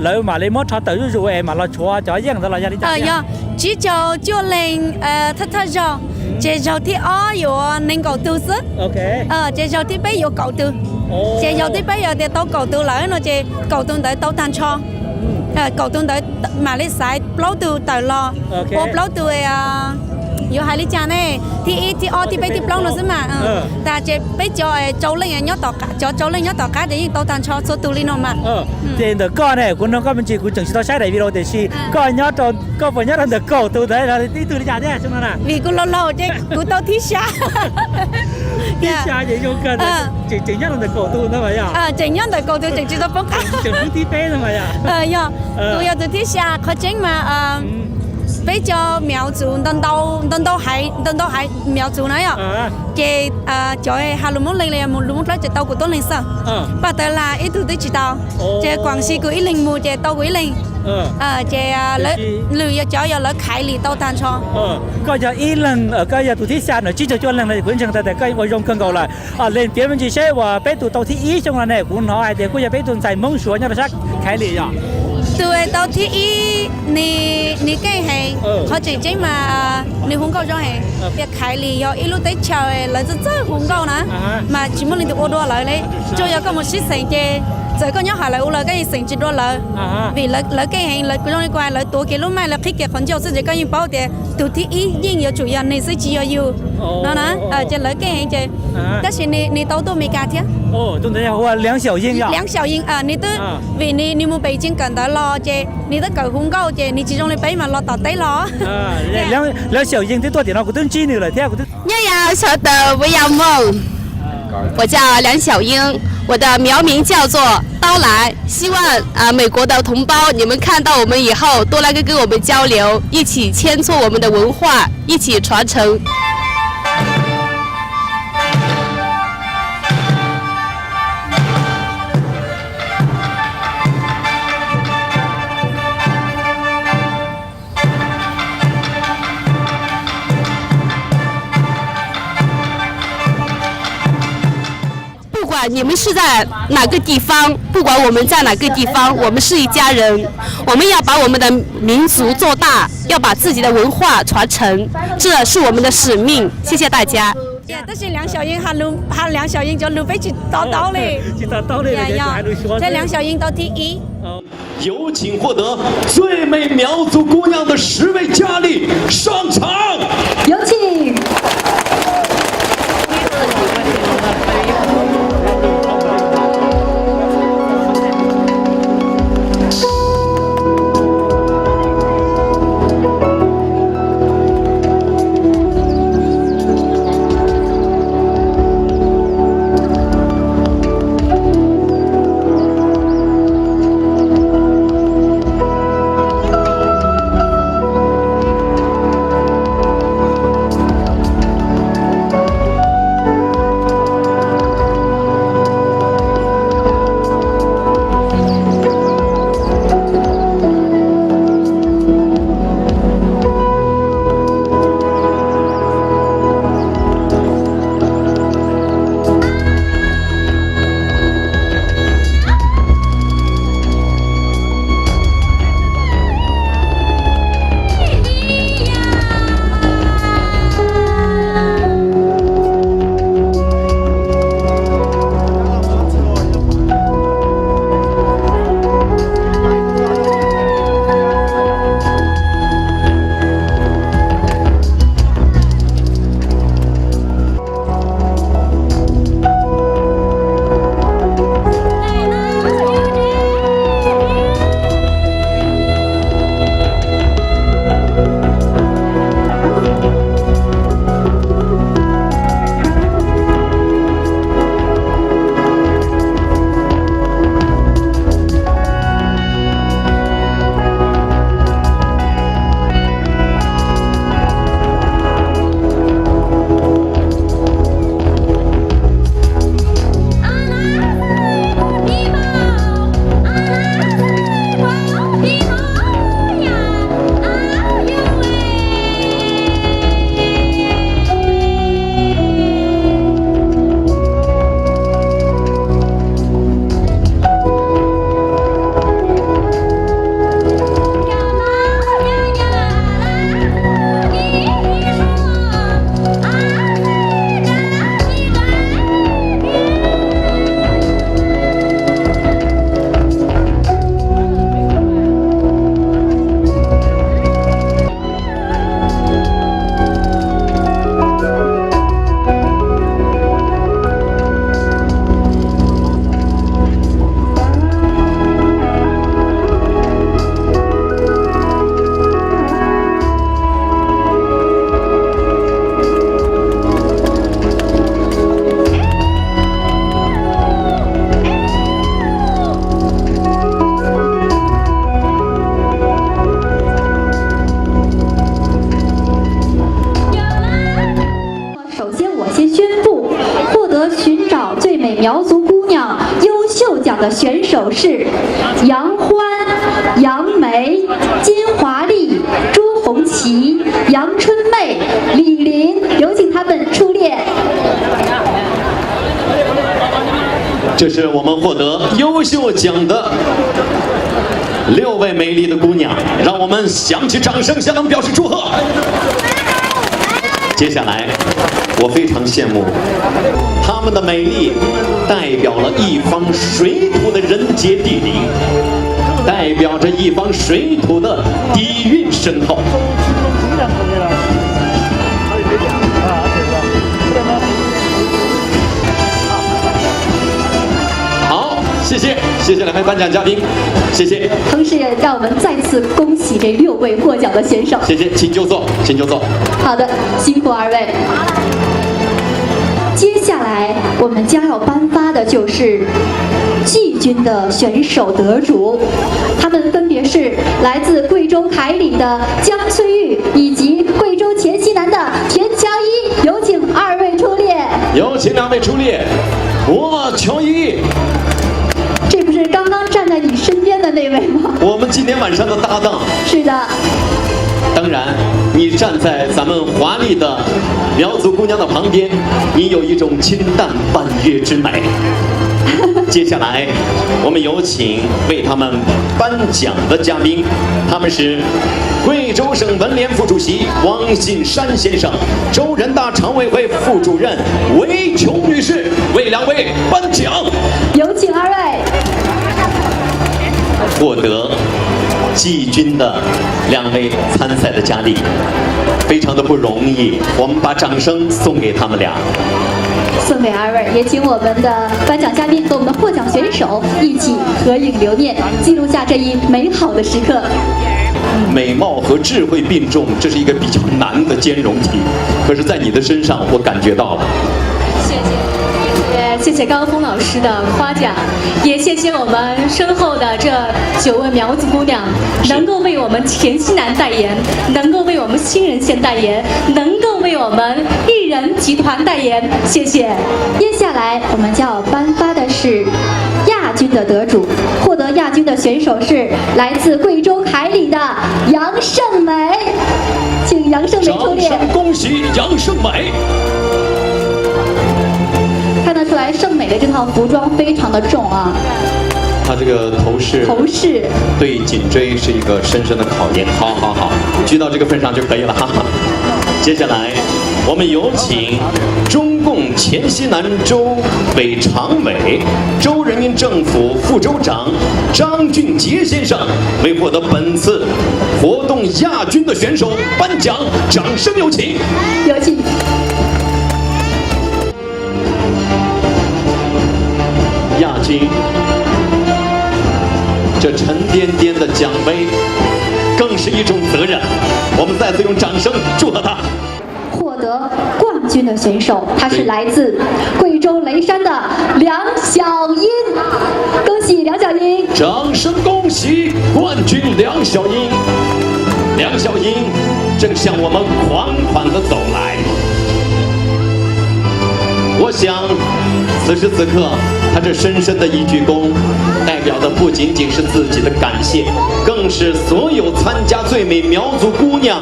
lawv mam li muab rho tawm zuj zus es mam los tshuav cov yeej ntawd los yog li cas? Yog tsib caug cuaj leeg thawj thawj zaug, ces zaug thib ob yuav nees nkaum tug xwb, ces zaug thib peb yuav kaum tug. Ces zaug thib peb yog tias tau kaum tug lawm no ces kaum tug ntawd tau tag nrho. Kaum tug ntawd mam li xaiv plaub tug tawm los, ua plaub tug, yuav hais li cas ne, thib ib thib ob thib peb thib plaub no xwb mas. Tas ces peb cov tsau leej nyob tom qab, cov tsau leej nyob tom qab ces yeej tau tag nrho txhua tug li no mas. Ces ntawm koj ne, kuv nug koj me ntsis, kuv tseem tsis tau saib daim video tiam sis koj nyob rau, koj puas nyob rau ntawm kaum tug ntawd los ib tug li cas thiab xyoo no na? Vim kuv laus laus ces kuv tau thib xya. Thib xya ces zoo kawg, tseem nyob rau ntawm kaum tug ntawd mas yog? Tseem nyob ntawm kaum tug, tseem tsis tau poob qab, tseem xub thib peb no mas yog? Yog, kuv yog tus thib xya. Qhov tseeb mas peb cov myav txuv ntau ntau, ntau ntau haiv, ntau ntau haiv myav txuv na yom, ces cov has lus Hmoob leeg los yog mus lus Hmoob Dlawb ces tau kuv tuab leeg xwb. Paj Tawv Las ib tug twb tsis tau, ces kuam si kuv ib leeg mus ces tau kuv ib leeg. Ces lwm yog cov yog lawv khaiv li tau tag nrho. Koj yog ib leeg, koj yog tus thib xya ntawm tsib caug cuaj leeg no, kuv ntseeg tau tias koj yeej ua zoo kawg nkaus lawm. Lees piav me ntsis seb uas peb tus tau thib ib xyoo no ne, kuv hnov hais tias kuj yog peb tus ntxhais Hmoob Suav nyob rau sab Khaiv Lim yom? Tus tau thib ib, nws keej heev, qhov tseem ceeb mas nws hu nkauj zoo heev. Tias Khaiv Lis yog ib lub teb chaws lawv txawj txawj hu nkauj na, mas tsis muaj leej twg ua dua lawv li. Tsuas yog koj mus sib xeem ces txawm koj nyob hauv lawv ua los koj yeej xeem tsis dua lawv, vim lawv keej heev, lawv zoo li kuv hais, lawv tuav kiag lub mic, lawv qhib kiag qhov ncauj xwb ces koj yeej paub tias tus thib ib yeej yuav tsum yog nws xwb tsis yog yus no na. Ces lawv keej heev ces, tab sis nws tau tuaj Amelikas thiab. Liav Xyaum Yeej, nws twb, vim nws mus pem Ciaj Kawm ntawd los ces nws twb kawm hu nkauj ces nws tsis zoo li peb mas los tom teb los. Liav Xyaum Yeej twb tuaj tiam no kuv twb ntsib nws lawm thiab. 岳阳小等不要梦，我叫梁小英，我的苗民叫做刀兰。希望啊，美国的同胞，你们看到我们以后，多来跟跟我们交流，一起牵错我们的文化，一起传承。 不管你们是在哪个地方，不管我们在哪个地方，我们是一家人。我们要把我们的民族做大，要把自己的文化传承，这是我们的使命。谢谢大家。Tab sis Liav Xyaum Yeej, Liav Xyaum Yeej cov lus peb tsis to taub li. Tab sis Liav Xyaum Yeej tau thib ib. 有请获得最美苗族姑娘的十位佳丽上场。有请。Đầu tiên tôi xin tuyên bố, 获得寻找最美苗族姑娘优秀奖的选手是杨欢、杨梅、金华丽、朱红旗、杨春妹、李林，有请她们出列。这是我们获得优秀奖的六位美丽的姑娘，让我们响起掌声，向她们表示祝贺。接下来，我非常羡慕她们的美丽，代表了一方水土的人杰地灵，代表着一方水土的底蕴深厚。好，谢谢，谢谢两位颁奖嘉宾，谢谢。同时也让我们再次恭喜这六位获奖的选手。谢谢，请就坐，请就坐。好的，辛苦二位。接下来我们将要颁发的就是季军的选手得主，他们分别是来自贵州凯里的江翠玉以及贵州黔西南的田乔一，有请二位出列。有请两位出列。哇，乔一，这不是刚刚站在你身边的那位吗？我们今天晚上的搭档。是的。当然，你站在咱们华丽的苗族姑娘的旁边，你有一种清淡婉约之美。接下来，我们有请为他们颁奖的嘉宾，他们是贵州省文联副主席汪信山先生、州人大常委会副主任 维琼女士为两位颁奖。有请二位。获得季军的两位参赛的佳丽，非常的不容易，我们把掌声送给他们俩。送给二位，也请我们的颁奖嘉宾和我们的获奖选手一起合影留念，记录下这一美好的时刻。美貌和智慧并重，这是一个比较难的兼容体，可是在你的身上，我感觉到了。谢谢，谢谢，谢谢高峰老师的夸奖，也谢谢我们身后的这九位苗族姑娘，是。能够为我们黔西南代言，能够为我们新任县代言，能够为我们艺人集团代言，谢谢。接下来我们将要颁发的是亚军的得主，获得亚军的选手是来自贵州凯里的杨胜美，请杨胜美出列。掌声恭喜杨胜美。看得出来，胜美的这套服装非常的重啊。她这个头饰，头饰。对颈椎是一个深深的考验。好，好，好，举到这个份上就可以了哈。接下来，我们有请中共黔西南州委常委、州人民政府副州长张俊杰先生为获得本次活动亚军的选手 颁奖，掌声有请。有请。亚军，这沉甸甸的奖杯，更是一种责任。我们再次用掌声祝贺她。获得冠军的选手，他是来自贵州雷山的梁小音，恭喜梁小音！掌声恭喜冠军梁小音！梁小音正向我们款款的走来。我想，此时此刻，他这深深的一鞠躬，代表的不仅仅是自己的感谢，更是所有参加最美苗族姑娘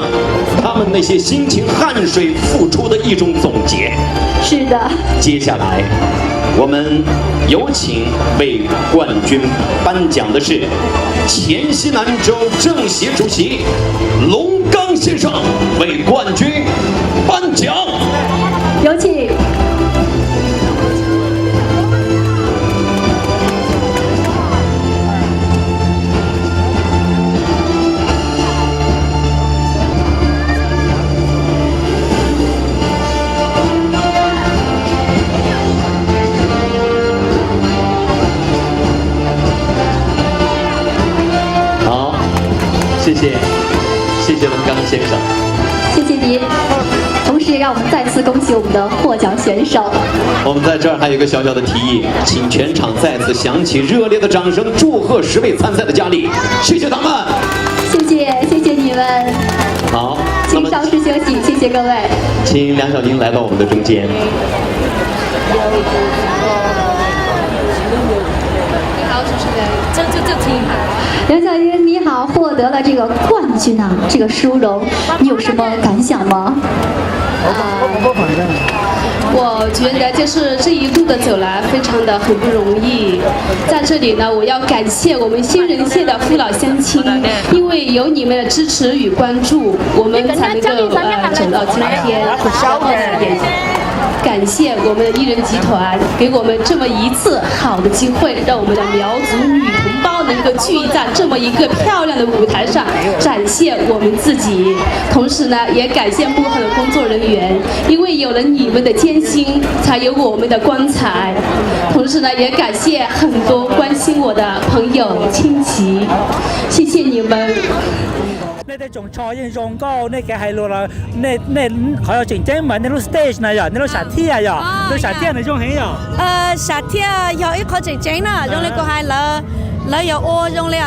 她们那些辛勤汗水付出的一种总结。是的。接下来，我们有请为冠军颁奖的是黔西南州政协主席龙刚先生为冠军 颁奖。有请。好，谢谢，谢谢龙刚先生。谢谢您。同时，让我们再次恭喜我们的获奖选手。我们在这儿还有一个小小的提议，请全场再次响起热烈的掌声，祝贺十位参赛的佳丽。谢谢他们。谢谢，谢谢你们。好，那么请稍事休息，谢谢各位。请梁小音来到我们的中间。梁小音，你好，获得了这个冠军啊，这个殊荣，你有什么感想吗？我觉得就是这一路的走来，非常的很不容易。在这里呢，我要感谢我们新人县的父老乡亲，因为有你们的支持与关注，我们才能够呃走到今天。然后呢，也感谢我们的艺人集团，给我们这么一次好的机会，让我们的苗族女同胞能够聚在这么一个漂亮的舞台上，展现我们自己。同时呢，也感谢幕后的工作人员，因为有了你们的艰辛，才有我们的光彩。同时呢，也感谢很多关心我的朋友、亲戚，谢谢你们。 Nej tej tsoos tsho yeej zoo nkauj, nej kev hais lus los, nej, nej qhov tseem ceeb mas nej lub stage na yog, nej lub sam thiaj yog, lub sam thiaj nws zoo heev yog. Sam thiaj yog ib qhov tseem ceeb na, zoo li kuv hais, lawv yuav ua zoo li,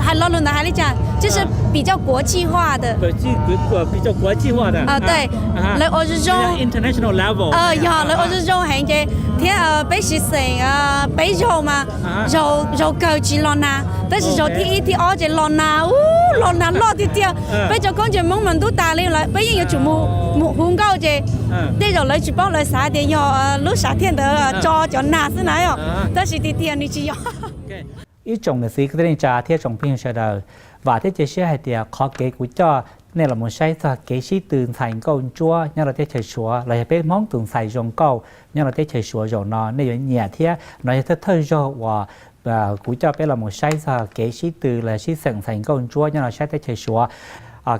hais lo lus ntawd hais li cas, 就是比较国际化的. 比较国际化的. Lawv ua zoo zoo, international level. Yog lawv ua zoo zoo heev ces thiab peb siv xeem peb zaug mas, zaug kawg tsis los nag, tab sis zaug thib ib thib ob ces los nag, los nag loj tiag tiag. Peb cov koob ntsej Hmoob mas ntub tas li lawm, peb yeej yuav tsum mus hu nkauj ces tej zaum lawv tsis paub, lawv xav tias yog lub sam thiaj ntawd tso cov nag xwb na yom, tab sis tiag tiag nws tsis yog. Ib tsoom niam txiv kwv tij neej tsa thiab tsoom phooj ywg sawv daws, vam thiab cia siab hais tias qhov kev kuv coj nej los mus saib txog kev sib tw ntxhais nkauj ntsuab nyob rau teb chaws Suav los yog peb Hmoob tus ntxhais zoo nkauj nyob rau teb chaws Suav zaum no nej yuav nyiam thiab no yog thawj thawj zaug uas kuv coj peb los mus saib txog kev sib tw los sib xeem ntxhais nkauj ntsuab nyob rau sab teb chaws Suav.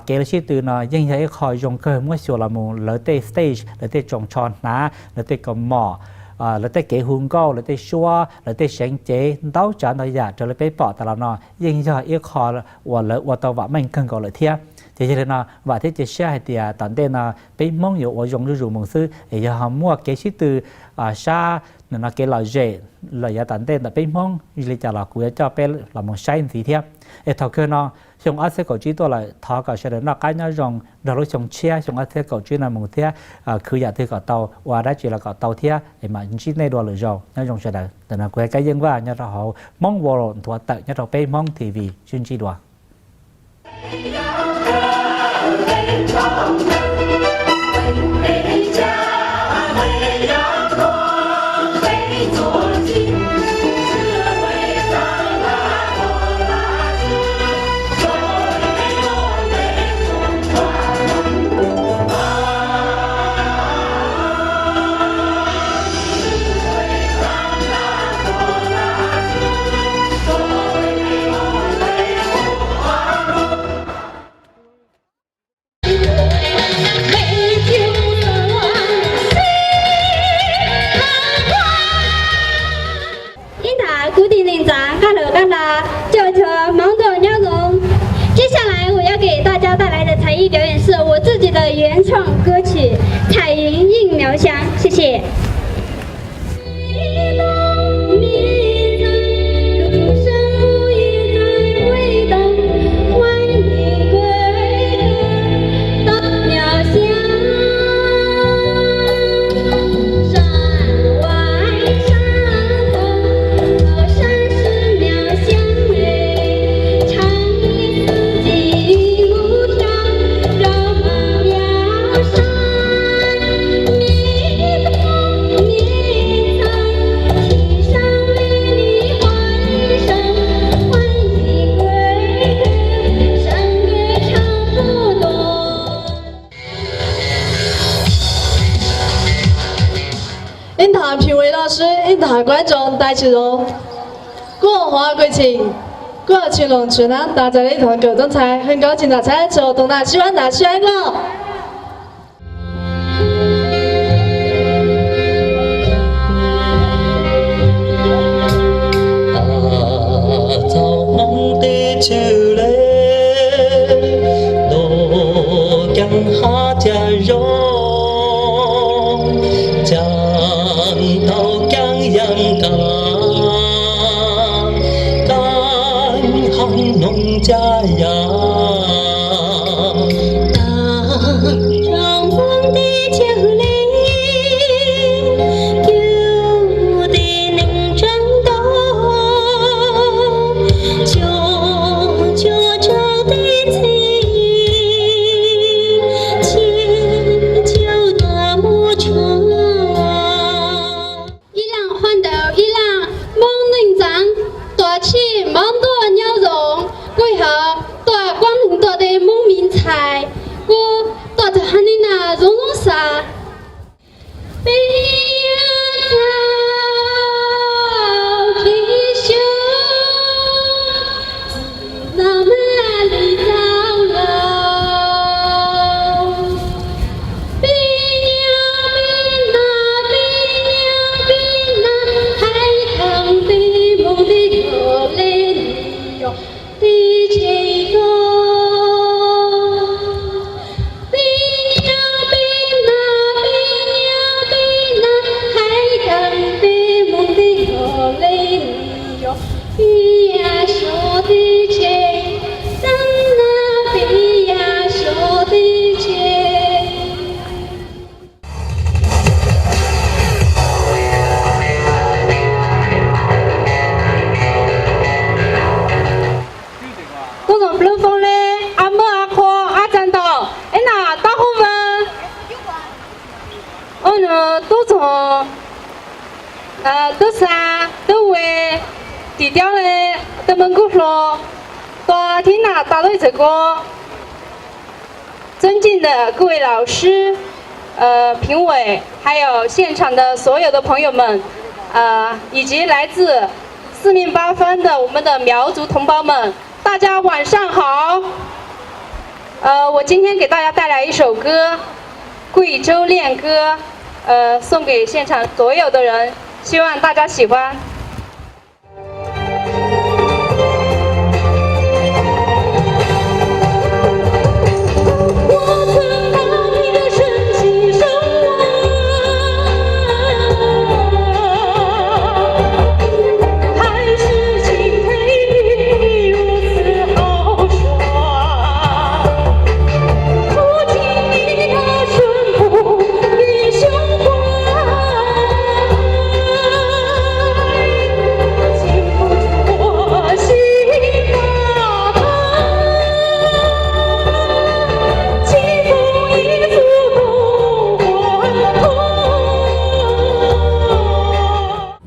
Kev lawv sib tw no yeej yog ib qho zoo kawg muab xyuas los mus lawv tej stage, lawv tej tsoos tsho hnav, lawv tej kaus mom, lawv tej kev hu nkauj, lawv tej suab, lawv tej seev cev, ntau tsav ntau yam raws li peb pom tas los no yeej yog ib qho uas lawv ua tau vam meej kawg nkaus lawm thiab. Ces yog li no vam thiab cia siab hais tias tom ntej no peb Hmoob yuav ua zoo zuj zus mus xwb es yog ho muaj kev sib tw sab no kev lom zem los yav tom ntej ntawm peb Hmoob li cas los kuv yuav coj peb los mus saib ntxiv thiab. Es thaum kawg no xyoo ob txhiab kaum tsib tuaj lawm, thov kom sawv daws noj qab nyob zoo nrog lub xyoo tshiab xyoo ob txhiab kaum tsib no mus thiab khwv yam twg kom tau, ua dab tsi los kom tau thiab es mam ntsib nej dua lwm zaus. Nyob zoo sawv daws. Ntawm no kuv yog Kab Yeej Vaj nyob rau hauv Hmoob World nthuav tawm nyob rau peb Hmoob T V, sib ntsib dua. Ib ntham kuv tus neeg ntxav qab lawm qab hla, cov chaw Hmoob ntuj nyob zoo. 接下来我要给大家带来的才艺表演是我自己的原创歌曲《彩云映描香》，谢谢。Ib ntham phim ua loj swb, ib ntham kuab ntsoov tais tsis zoo. Kuj hov kws chim, kuj chim loos tshwm na tas txais li ib thov kawm tub ntxhais hwj nkaub tsis ntam txhais tso tau na sib vaj ntam sib vaj nkoj. Txog Hmoob teb chaws le, ntuj ceeb hab ca zoo, ceeb tau ceeb yeeb kab, kab hoob noog ca yam. Tag rau Hmoob teb chaws le, cug tib neeg tseem ntau, cuag cuag tsaug teb txhij, tsis cuag tuaj mus tshuaj. Tub xa, tub we, tim tiab le, tub mab nkub hlo, tua thib nam ta lub txawm ko. 尊敬的各位老师、呃评委，还有现场的所有的朋友们，呃，以及来自四面八方的我们的苗族同胞们，大家晚上好。呃，我今天给大家带来一首歌，《贵州恋歌》，呃，送给现场所有的人，希望大家喜欢。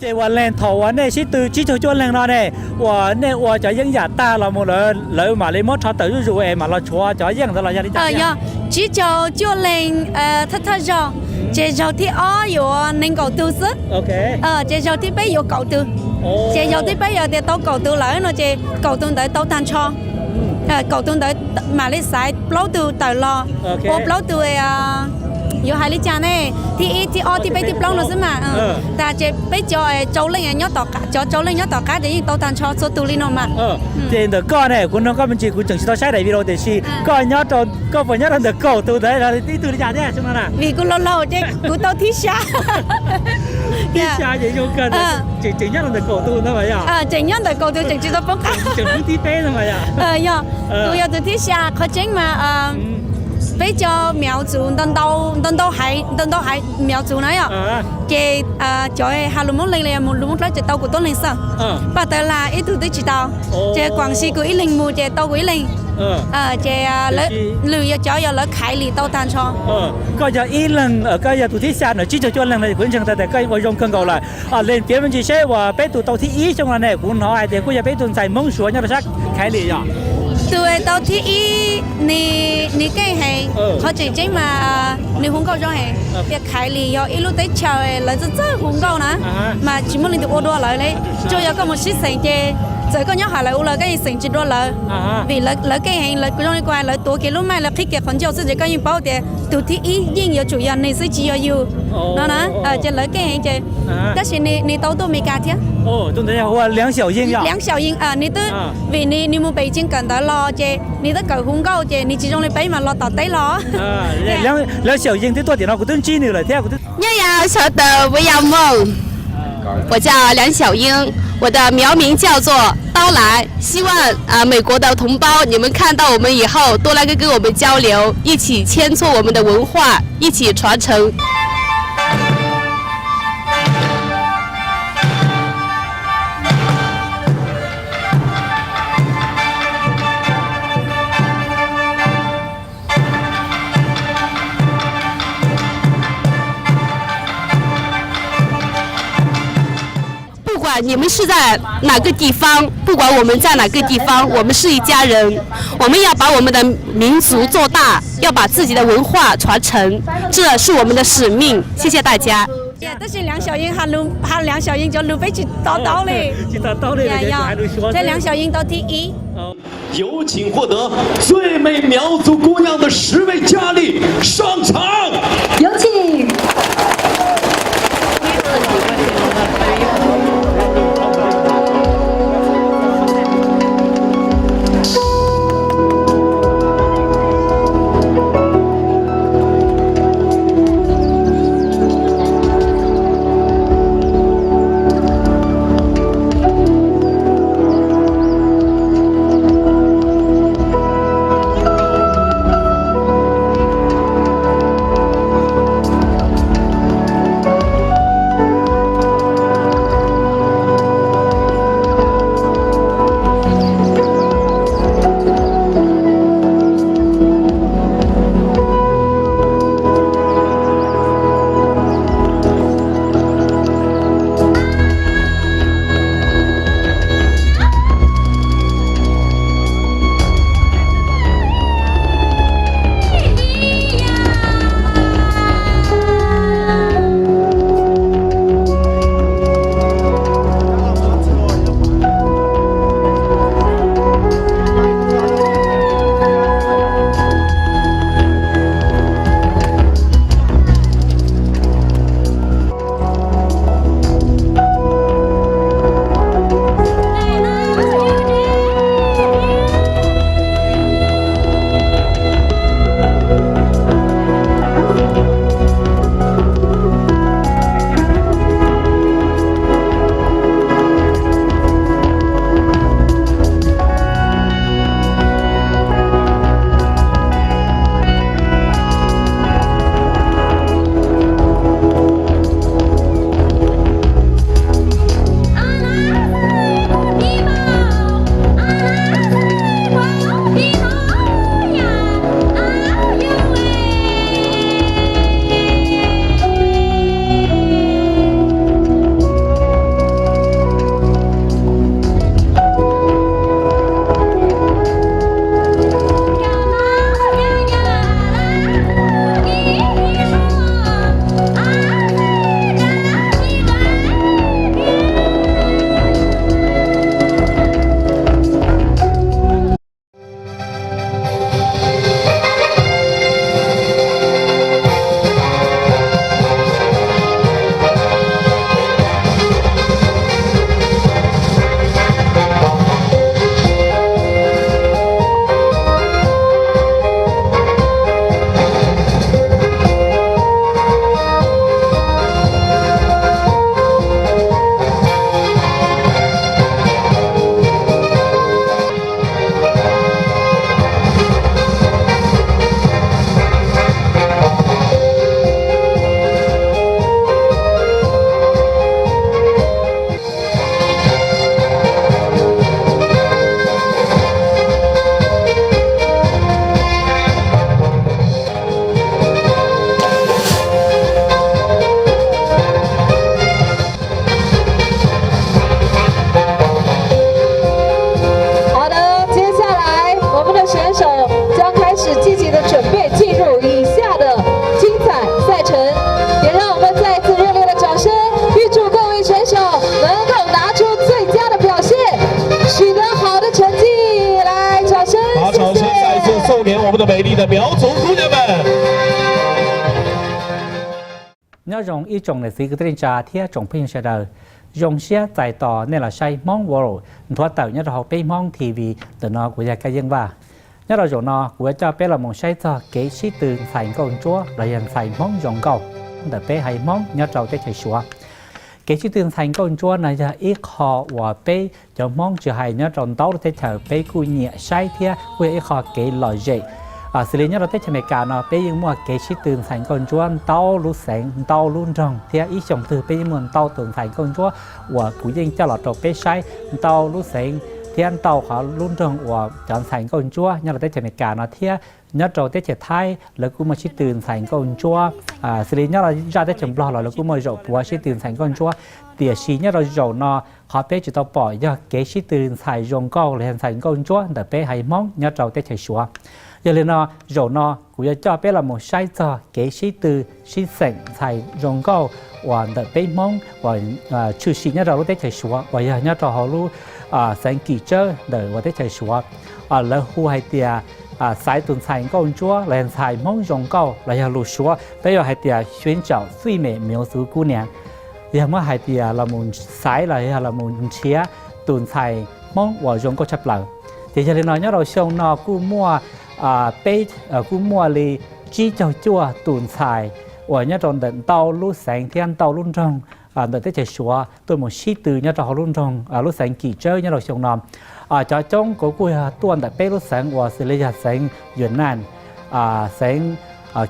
Ces uas leeg thaum uas nej sib tw tsib caug cuaj leeg no ne, uas nej ua cov yeeb yam tag los mus lawv mam li muab rho tawm zuj zus es mam los tshuav cov yeej ntawd los yog li cas? Yog tsib caug cuaj leeg thawj thawj zaug, ces zaug thib ob yuav nees nkaum tug xwb. Ces zaug thib peb yuav kaum tug. Ces zaug thib peb yog tias tau kaum tug lawm no ces kaum tug ntawd tau tag nrho. Kaum tug ntawd mam li xaiv plaub tug tawm los, ua plaub tug, yuav hais li cas ne, thib ib thib ob thib peb thib plaub no xwb mas. Tas ces peb cov rau leej nyob tom qab, cov rau leej nyob tom qab ces yeej tau tag nrho txhua tus li no mas. Ces ntawm koj ne, kuv nug koj me ntsis, kuv tseem tsis tau saib daim video tiam sis koj nyob rau, koj puas nyob rau ntawm kaum tus ntawd los ib tug li cas thiab? Vim kuv laus laus ces kuv tau thib xya. Thib xya ces zoo kawg, tseem nyob rau ntawm kaum tus ntawd mas yog? Tseem nyob ntawm kaum tus, tseem tsis tau poob qab. Tseem xub thib peb no mas yog? Yog, kuv yog tus thib xya. Qhov tseeb mas peb cov myav txuv ntau ntau haiv, ntau ntau haiv myav txuv na yog, ces cov has lus Moob Leeg los yog lus Moob Dlawb ces tau kuv tuab leeg xwb. Paj Tawv Lag ib tug twb tsis tau, ces kuam si kuv ib leeg mus ces tau kuv ib leeg. Ces lwm yog cov yog lawv khaiv li tau tag nrho. Koj yog ib leeg, koj yog tus thib xya ntawm tsib caug cuaj leeg no, kuv ntseeg tas tias koj ua zoo kawg nkaus lawm. Lees piav me ntsis seb uas peb tus tau thib ib xyoo no ne, kuv hnov hais tias kuj yog peb tus ntxhais Hmoob Suav nyob rau sab Khaiv Lim yom? Tus tau thib ib, nws keej heev, qhov tseem ceeb mas nws hu nkauj zoo heev. Tias Khaiv Lim yog ib lub teb chaws lawv txawj txawj hu nkauj na, mas tsis muaj leej twg ua dua lawv li. Tsuas yog koj mus sib xeem ces txawm koj nyob hauv lawv ua los koj yeej xeem tsis dua lawv. Vim lawv keej heev, lawv zoo li kuv hais, lawv tuav kiag lub maij, lawv qhib kiag qhov ncauj xwb ces koj yeej paub tias tus thib ib yeej yuav tsum yog nws xwb tsis yog yus no na. Ces lawv keej heev ces, tab sis nws tau tuaj Amelikas thiab. Liav Xyaum Yeej, nws twb, vim nws mus pem Tseej kawm ntawv los ces nws twb kawm hu nkauj ces nws tsis zoo li peb mas los tom teb los. Liav Xyaum Yeej twb tuaj tiam no kuv twb ntsib nws lawm thiab. 岳阳小的不要梦，我叫梁小英，我的苗名叫做刀兰，希望啊、美国的同胞你们看到我们以后多来跟跟我们交流，一起牵错我们的文化，一起传承。不管你们是在哪个地方，不管我们在哪个地方，我们是一家人。我们要把我们的民族做大，要把自己的文化传承，这是我们的使命。谢谢大家。Tab sis Liav Xyaum Yeej has lus, Liav Xyaum Yeej cov lus peb tsis to taub li. Thiab Liav Xyaum Yeej tau thib ib. 有请获得最美苗族姑娘的十位佳丽上场。有请。Nyob zoo ib tsoom niam txiv kwv tij neej tsa thiab tsoom phooj ywg sawv daws, zoo siab txais tos nej los saib Hmoob World nthuav tawm nyob rau hauv peb Hmoob T V. Ntawm no kuv yog Kab Yeej Vaj. Nyob rau zaum no kuv yuav coj peb los mus saib txog kev sib tw ntxhais nkauj ntsuab los yog ntxhais Hmoob zoo nkauj ntawm peb haiv Hmoob nyob rau teb chaws Suav. Kev sib tw ntxhais nkauj ntsuab no yog ib qho uas peb cov Hmoob tsis hais nyob rau ntau lub teb chaws peb kuj nyiam saib thiab kuj yog ib qho kev lom zem. Xws li nyob rau teb chaws Amelikas no peb yeej muaj kev sib tw ntxhais nkauj ntsuab ntau lub xeev ntau lub nroog thiab ib xyoo twg peb yeej muaj ntau tus ntxhais nkauj ntsuab uas kuv yeej coj los rau peb saib ntau lub xeev thiab ntau qhov lub nroog uas cov ntxhais nkauj ntsuab nyob rau teb chaws Amelikas no thiab nyob rau teb chaws Thaib lawv kuj muaj sib tw ntxhais nkauj ntsuab. Xws li nyob rau zaj teb chaws Nplog los lawv kuj muaj zaum puav sib tw ntxhais nkauj ntsuab, tiam sis nyob rau zaum no qhov peb tsis tau pom yog kev sib tw ntxhais zoo nkauj los yog ntxhais nkauj ntsuab ntawm peb haiv Hmoob nyob rau teb chaws Suav. Yog li no, zaum no kuv yuav coj peb los mus saib txog kev sib tw sib xeem ntxhais zoo nkauj uas ntawm peb Hmoob uas tshwm sim nyob rau lub teb chaws Suav uas yog nyob rau hauv lub xeev Kim Tsawb ntawm uas teb chaws Suav. Lawv hu hais tias xaiv tus ntxhais nkauj ntsuab los yog ntxhais Hmoob zoo nkauj los yog lus Suav peb yuav hais tias 寻找最美苗族姑娘, yog muab hais tias los mus xaiv los yog los mus nrhiav tus ntxhais Hmoob uas zoo nkauj tshaj plaws. Ces yog li no nyob rau xyoo no kuj muaj peb, kuj muaj li tsib caug cuaj tus ntxhais uas nyob rau ntawm ntau lub xeev thiab ntau lub nroog ntawm teb chaws Suav tuaj mus sib tw nyob rau hauv lub nroog, lub xeev Kim Tsawb nyob rau xyoo no. Cov coob kuv kuj yog tuaj ntawm peb lub xeev uas xws li yog xeev Yuam Naj, xeev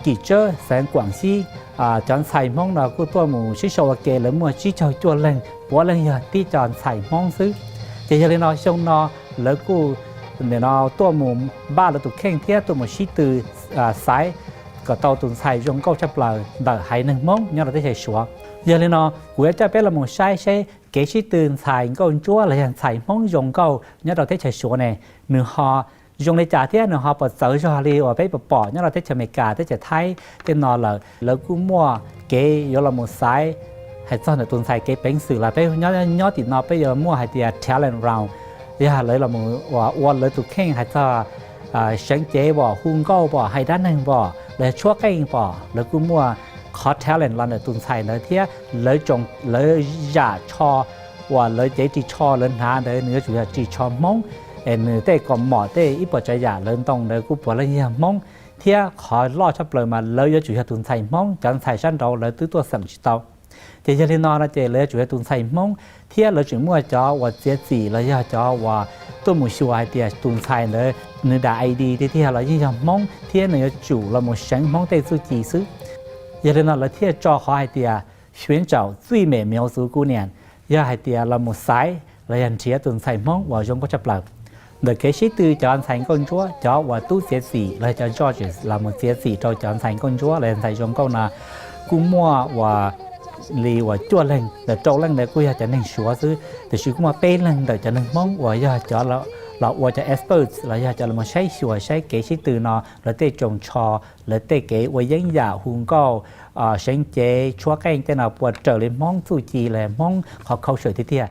Kim Tsawb, xeev Kuam Xib. Cov ntxhais Hmoob no kuj tuaj mus sib sau ua ke lawv muaj tsib caug cuaj leeg, puav leej yog tib co ntxhais Hmoob xwb. Ces yog li no xyoo no lawv kuj nim no tuaj mus npaj lawv tus kheej thiab tuaj mus sib tw xaiv kom tau tus ntxhais zoo nkauj tshaj plaws ntawm haiv neeg Hmoob nyob rau teb chaws Suav. Yog li no kuv yuav coj peb los mus saib seb kev sib tw ntxhais nkauj ntsuab los yog ntxhais Hmoob zoo nkauj nyob rau teb chaws Suav ne, nws ho zoo li cas thiab nws ho puas txawv zog li uas peb puas pom nyob rau teb chaws Amelikas, teb chaws Thaib tej no lawm. Lawv kuj muaj kev yuav los mus xaiv hais txog ntawm tus ntxhais kev peev xwm los peb nyob tim no peb yuav muaj hais tias talent round, yog lawv los ua lawv tus kheej hais txog seev cev pom, hu nkauj pom, hais dab neeg pom, los yog tshuab qeej pom, lawv kuj muaj qhov talent los ntawm tus ntxhais ntawd thiab lawv tsoom, lawv zam tsho uas lawv cev ris tsho lawv hnav ntawd nws yuav tsum yog ris tsho Hmoob, es nws tej kaus mom tej ib puas tsav yam lawv ntoo ntawd kuj puav leej yog Hmoob, thiab qhov loj tshaj plaws mas lawv yuav tsum yog tus ntxhais Hmoob, cov ntxhais sab nraud lawv twb tuaj xeem tsis tau. Ces yog li no no ces lawv yuav tsum yog tus ntxhais Hmoob, thiab lawv tseem muaj cov uas txiav txim los yog cov uas tuaj mus xyuas hais tias tus ntxhais ntawd nws dam ID tiag tiag los yeej yog Hmoob thiab nws yuav tsum los mus seev Hmoob tej txuj ci xwb. Yog li no lawv thiaj tso qhov hais tias 寻找最美苗族姑娘, yog hais tias los mus xaiv los yog nrhiav tus ntxhais Hmoob uas zoo nkauj tshaj plaws. Ntawm kev sib tw cov ntxhais nkauj ntsuab, cov uas tub txiav txim los yog cov judges los mus txiav txim rau cov ntxhais nkauj ntsuab los yog ntxhais zoo nkauj no kuj muaj uas li uas cuaj leeg, ntawm rau leej ntawd kuj yog cov neeg Suav xwb, tiam sis kuj muaj peb leeg ntawm cov neeg Hmoob uas yog cov los ua cov experts los yog cov los saib xyuas saib kev sib tw no lawv tej tsoos tsho, lawv tej kev ua yeeb yam hu nkauj, seev cev, tshuab qeej tej no puas raws li Hmoob txuj ci los Hmoob qhov culture tiag tiag.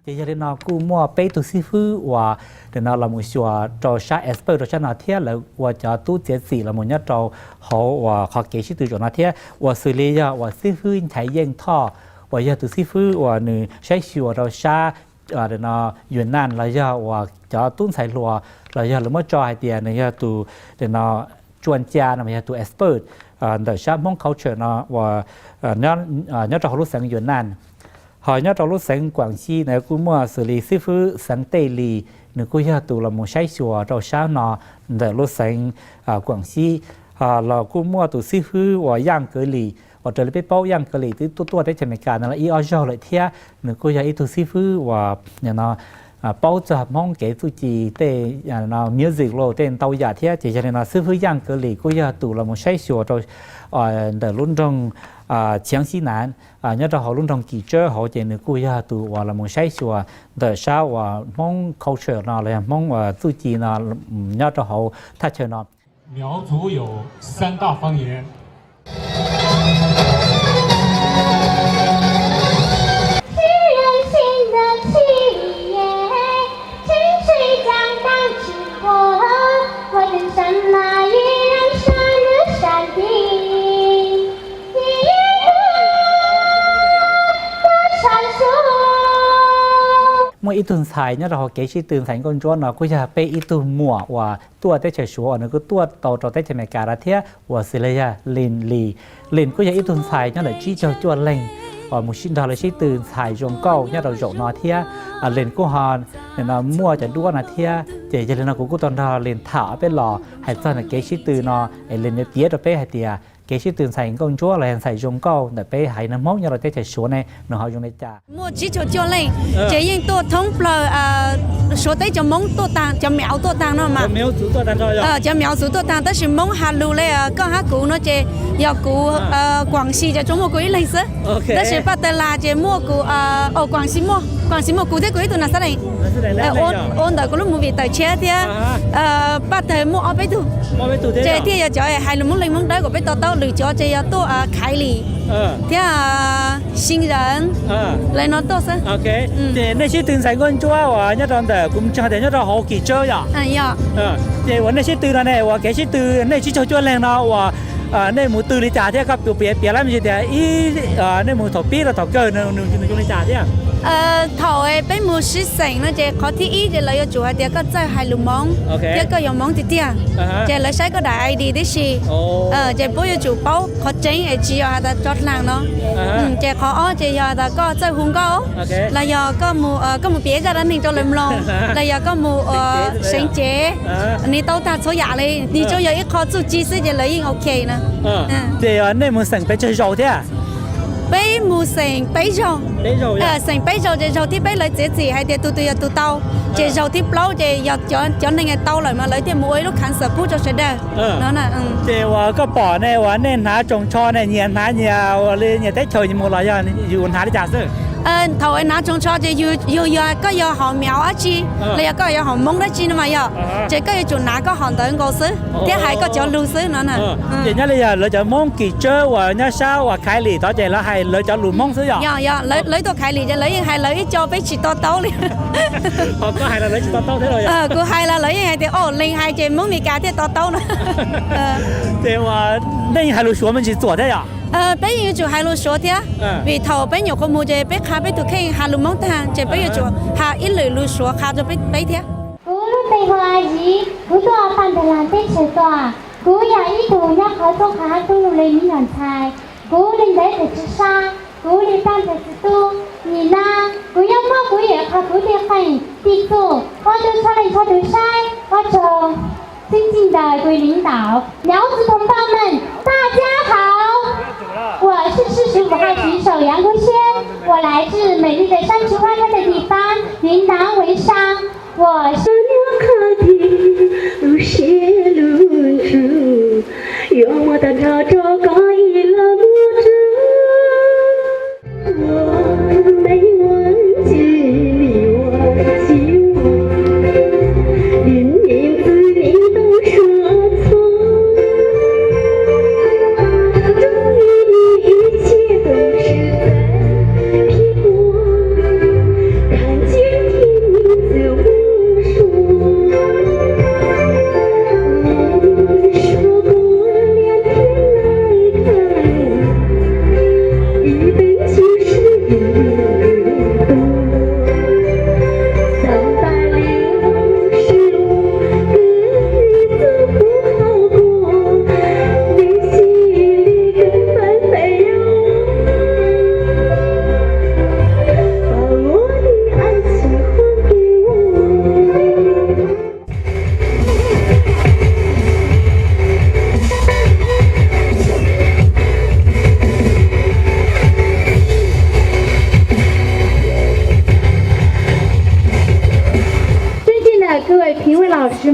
Ces yog li no kuj muaj peb tug xib fwb uas nim no los mus xyuas rau sab expert rau sab no thiab lawv ua cov tub txiav txim los mus nyob rau hauv uas qhov kev sib tw zaum no thiab uas xws li yog uas xib fwb Nchaiv Yeej Thoj uas yog tus xib fwb uas nws saib xyuas rau sab Yuam Naj los yog uas cov tub ntxhais hluas los yog lawv muab tso hais tias nws yog tus nim no tsuas cia no mas yog tus expert ntawm sab Hmoob culture no uas nyob rau hauv lub xeev Yuam Naj. Ho nyob rau lub xeev Kuam Xib no kuj muaj xws li xib fwb xeev Tej Lis, nws kuj yog tus los mus saib xyuas rau sab no ntawm lub xeev Kuam Xib. Los kuj muaj tus xib fwb uas Yaaj Kav Lim uas raws li peb paub Yaaj Kav Lim twb tuaj tuaj teb chaws Amelikas no los ib ob zaug lawm thiab nws kuj yog ib tug xib fwb uas nim no paub txog Hmoob kev txuj ci tej music los tej ntau yam thiab. Ces yog li no xib fwb Yaj Kav Lim kuj yog tus los mus saib xyuas rau ntawm lub nroog Chiav Xib Nav, nyob rau hauv lub nroog Kim Tsawb hauv, ces nws kuj yog tus uas los mus saib xyuas ntawm sab uas Hmoob culture no los yog Hmoob uas txuj ci no nyob rau hauv thaj chaw no. 苗族有三大方言。 Muaj ib tug ntxhais nyob rau hauv kev sib tw ntxhais Nkauj Ntsuab no kuj yog peb ib tug muam uas tuaj teb chaws Suav uas nws kuj tuaj tau rau teb chaws Amelikas no thiab uas xws li yog Lis Lis. Lis kuj yog ib tug ntxhais nyob ntawm tsib caug cuaj leeg uas mus sib nrog lawv sib tw ntxhais zoo nkauj nyob rau zaum no thiab. Lis kuj ho muaj cov duab no thiab, ces yog li no kuv kuj tau nrog Lis tham peb los hais txog ntawm kev sib tw no es Lis yuav piav rau peb hais tias kev sib tw ntxhais Nkauj Ntsuab los yog ntxhais zoo nkauj ntawm peb haiv neeg Hmoob nyob rau teb chaws Suav ne nws ho zoo li cas. Muaj tsib caug cuaj leej, ces yeej tuaj thoob plaws Suav teb cov Hmoob tuaj taag, cov Myav tuaj taag no mas. Cov Myav tuaj taag tab sis Hmoob has lug le koj hab kuv no ces yog kuv, Kuam Xis ces tsuas muaj kuv ib leeg xwb. Tab sis Paj Tawg Las ces muaj kuv, Kuam Xis muaj, Kuam Xis muaj kuv thiab kuv ib tug Nas Xab Lees ua ntawm kuv lub movie tawm tshiab thiab. Paj Tawg muaj ob peb tug, ces thiaj yog cov hais lus Hmoob Leej Hmoob Dawb kom peb to taub, lwm cov ces yog tuaj Khaiv Lis thiab Xi Yees le no tuaj xwb. Ces nej sib tw ntxhais Nkauj Ntsuab uas nyob rau ntawm kuv mus tseeg tias nyob rau hauv Kim Tsawb yom? Ces uas nej sib tw no ne uas kev sib tw nej tsib caug cuaj leeg no uas nej mus tw li cas thiab koj piav piav lab me ntsis tias ib nej mus thaum pib rau thaum kawg nws zoo li cas thiab. Thaum peb mus sib xeem no ces qhov thib ib ces lawv yuav tsum hais tias koj txawj hais lus Hmoob thiab koj yog Hmoob tiag tiag, ces lawv saib koj daim I D tib si. Ces puab yuav tsum paub qhov tseeb es tsis yog has tas tso dlaag no. Ces qhov ob ces yog has tas koj txawj hu nkauj, los yog koj mus piav zaj dab neeg rau lawv mloog, los yog koj mus seev cev, nws tau tag txhua yam li, nws tsuas yog ib qho txuj ci xwb ces lawv yeej ok na. Ces nej mus xeem pes tsawg zaus thiab? Peb mus xeem peb zaug. Xeem peb zaug ces zaug thib peb lawv txiav txim hais tias tus twg yog tus tau, ces zaug thib plaub ces yog cov neeg tau lawm mas lawv thiaj mus ua ib lub khaav xwm pub rau sawv daws no. Ces uas koj pom ne uas nej hnav tsoos tsho ne nyias hnav nyias ua li nyias teb chaws mus los yog yus hnav li cas xwb? Thaum hnav tsoos tsho ces yus yog koj yog hom Myav dab tsi los yog koj yog hom Hmoob dab tsi no mas yog, ces koj yuav tsum hnav koj hom ntawd nkaus xwb thiab hais koj cov lug xwb no. Ces nyob li yog lawv cov Hmoob Kim Tsawb uas nyob sab uas Khaiv Lis tod ces lawv hais lawv cov lus Hmoob xwb yom? Yog, yog, lawv tuaj Khaiv Lis ces lawv yeej hais lawv ib co peb tsis to taub li. Ho koj hais los lawv tsis to taub thiab los? Kuv hais los lawv yeej hais tias o, lees hais ces Hmoob Meskas thiaj to taub no. Ces uas nej hais lus Suav me ntsis txuam thiab yom? Peb yeej yuav tsum hais lus Suav thiab, vim thaum peb nyuam qhuav mus ces peb qha peb tus kheej has lus Hmoob tag ces peb yuav tsum has ib lwm lus Suav qha rau peb thiab. Kuv lub npe hu Av Ziv, kuv tuaj Paj Tawg Las teb chaws tuaj. Kuv yog ib tug nyob qhov txoob qhov hab tub lug le me nyuam ntxhais. Kuv le ntawv tawm tsi sab, kuv le paab ntawv tsi tub. Nim no kuv yuav muab kuv yawm qhov kuv tej qeej tej txuj ua rua txhua leej txhua tug saib, ua rua 尊敬的各位领导、苗族同胞们，大家好！我是四十五号旗手杨国轩，我来自美丽的山菊花开的地方，云南文商。我是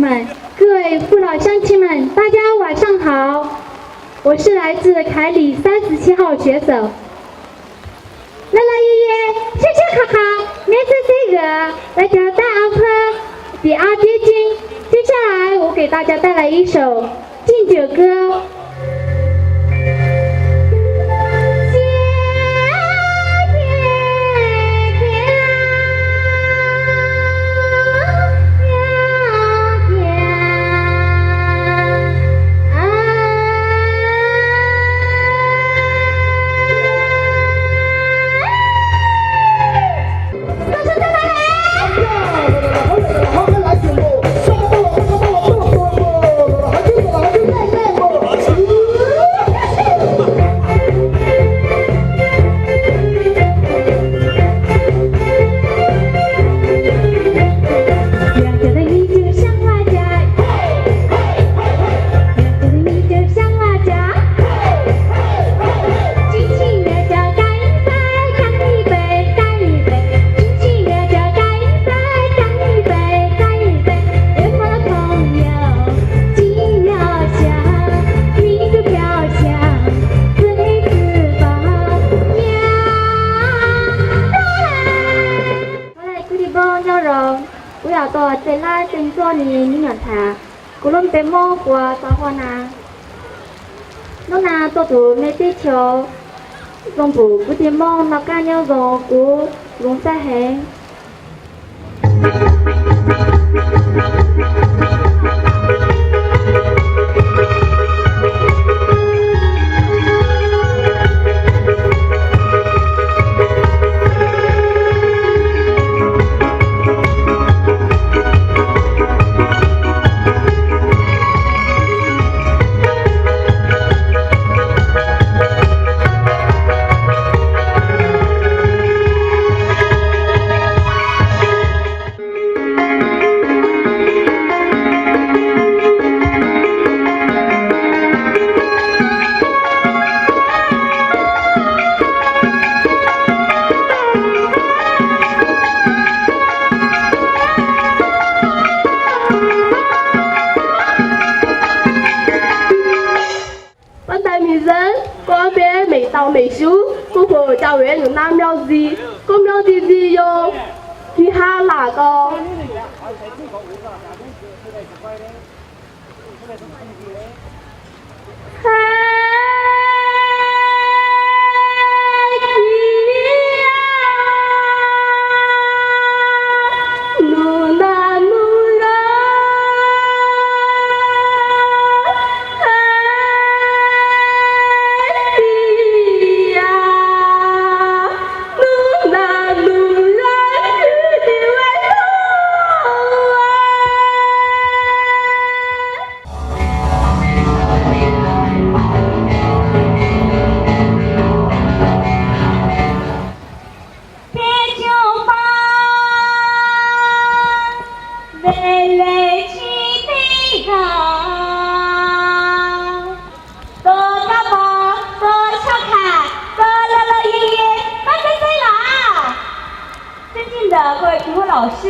各位父老乡亲们，大家晚上好。我是来自凯里三十七号学舍。 Los los yig yig, tshiab tshiab qha qha, neb xib xib zam, lawv cov tab av phab, tim av tiab ceeb. 接下来我给大家带来一首敬酒歌。 Kuv yog Tub Lis Npauj Nyob Zoo, kuv yog tau tej laib tej ntxuaj ni me nyuam tham, kuv lub npe Hmoob hu ua Xav Hua Na. Hnub no tuaj tus me teb chaws zoo npaum kuv tus Hmoob noj qab nyob zoo kuv zoo siab heev. Pab tais Mim Zeeb, koj peb meem tau meem sub, kuj puas cau es nws nab mloog zis, koj mloog zis zis yog tig hab lam ko. Peb caug pab, ve le tsis tib yog, tos kab pos, tos sab tham, tos los los yig yig, pab teb teb los. 尊敬的各位评委老师，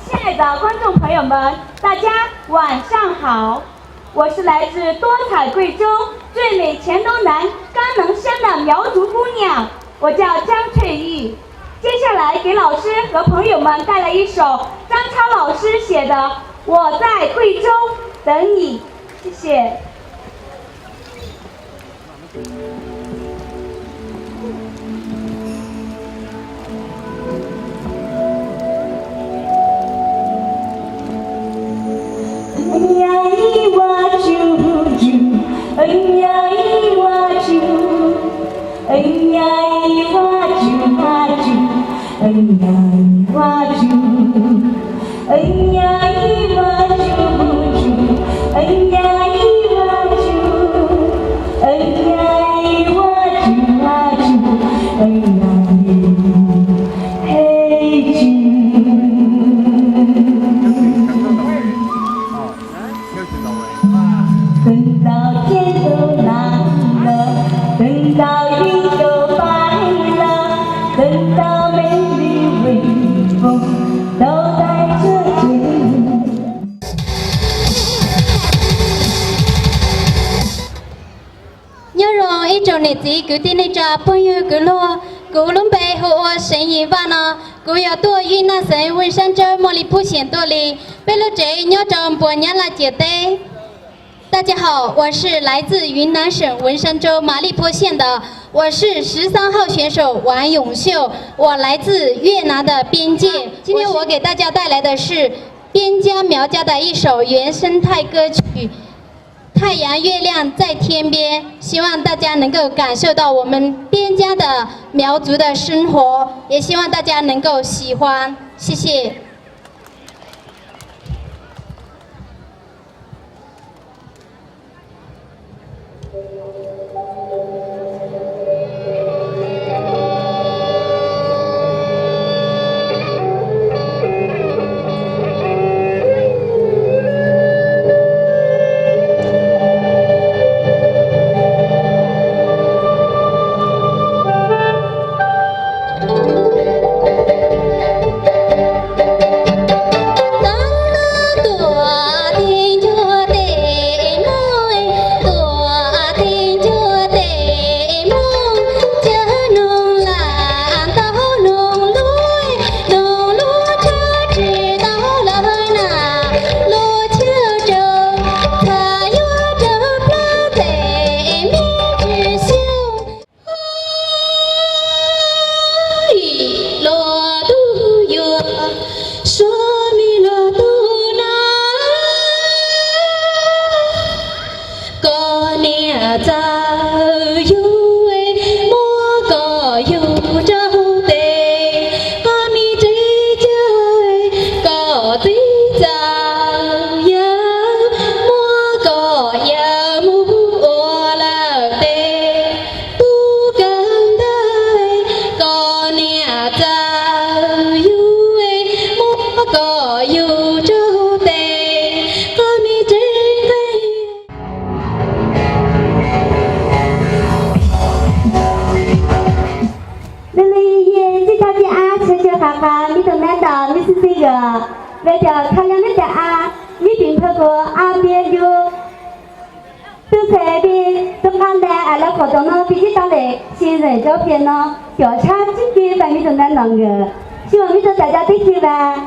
亲爱的观众朋友们，大家晚上好。 我是来自多彩贵州最美黔东南甘南乡的苗族姑娘，我叫江翠玉。接下来给老师和朋友们带来一首张超老师写的《我在贵州等你》，谢谢。 Tau tiav tau nam lawm, tau yij tau pab lawm, tau me li vim voog, tau tais tsuj tsev Kwv tij neej tsa phooj ywg kwv luag, kuv lub npe hu ua Seev Yis Vaj no, kuv yog tuaj Vib Naj xeev Weej Sab Ntsawb Maj Lis Phub Xyeem tuaj li. Peb lub tsev nyob rau Npuas Nyab Laj ciam teb. 大家好，我是来自云南省文山州玛丽坡县的，我是十三号选手王永秀，我来自越南的边界。今天我给大家带来的是边疆苗家的一首原生态歌曲《太阳月亮在天边》，希望大家能够感受到我们边疆的苗族的生活，也希望大家能够喜欢，谢谢。 Los tub yuav, suav me los tub na, koj niam txawv yug, muab koj yug rau tes, koj me tsev chaw, koj txiv txawv yawg, muab koj yawg mus ua lawm tes. Tub kawg ntawd, koj niam txawv yug, muab koj yug rau tes, koj me tsev nqeeg. Lwm lwm yim yim txij thaj txij ab, chaw chaw qhav qhav, mib tug nab ntaus, mib xib xib zos, ve cov khab lab nab cov ab, mib tis nthawj kuv ab piab yub. Tub txhais pib tub qab nta, lawv qhuas tau no pib tib tau lem, si ntawm tsob phiaj no, cov tshab tib ke pab mib tug nab ntaus nkawd. 希望 mib tug tas cov tib ke vas.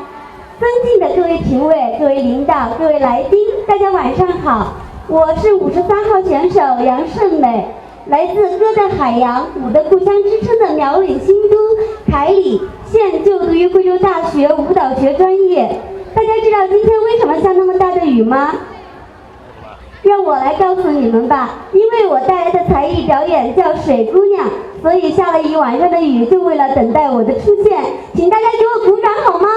尊敬的各位评委、各位领导、各位来宾，大家晚上好。我是五十三号选手杨胜美，来自歌的海洋、舞的故乡之称的苗栗新都凯里县，就读于贵州大学舞蹈学专业。大家知道今天为什么下那么大的雨吗？让我来告诉你们吧，因为我带来的才艺表演叫水姑娘，所以下了一晚上的雨，就为了等待我的出现。请大家给我鼓掌好吗？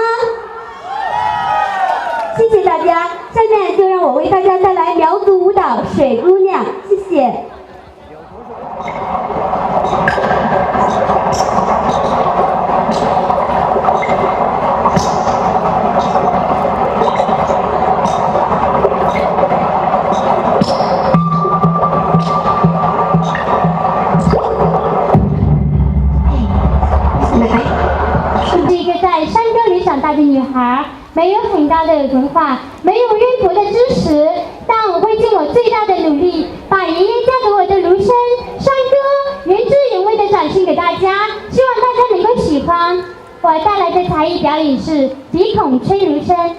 谢谢大家，下面就让我为大家带来苗族舞蹈水姑娘，谢谢。 是一个在山沟里长大的女孩，没有很高的文化，没有渊博的知识，但我会尽我最大的努力，把爷爷教给我的芦笙、山歌原汁原味的展现给大家，希望大家能够喜欢。我带来的才艺表演是鼻孔吹芦笙。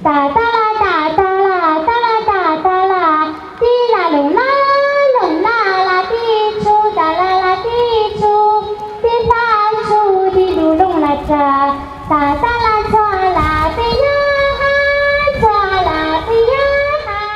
Tas tas las tas tas las tas las tas tas las, tib las loos las loos las las tib tshub tas las las tib tshub, tib plab tshub tib lub looj las tsa, tas tas las txhua las peb yab hab, txhua las peb yab hab.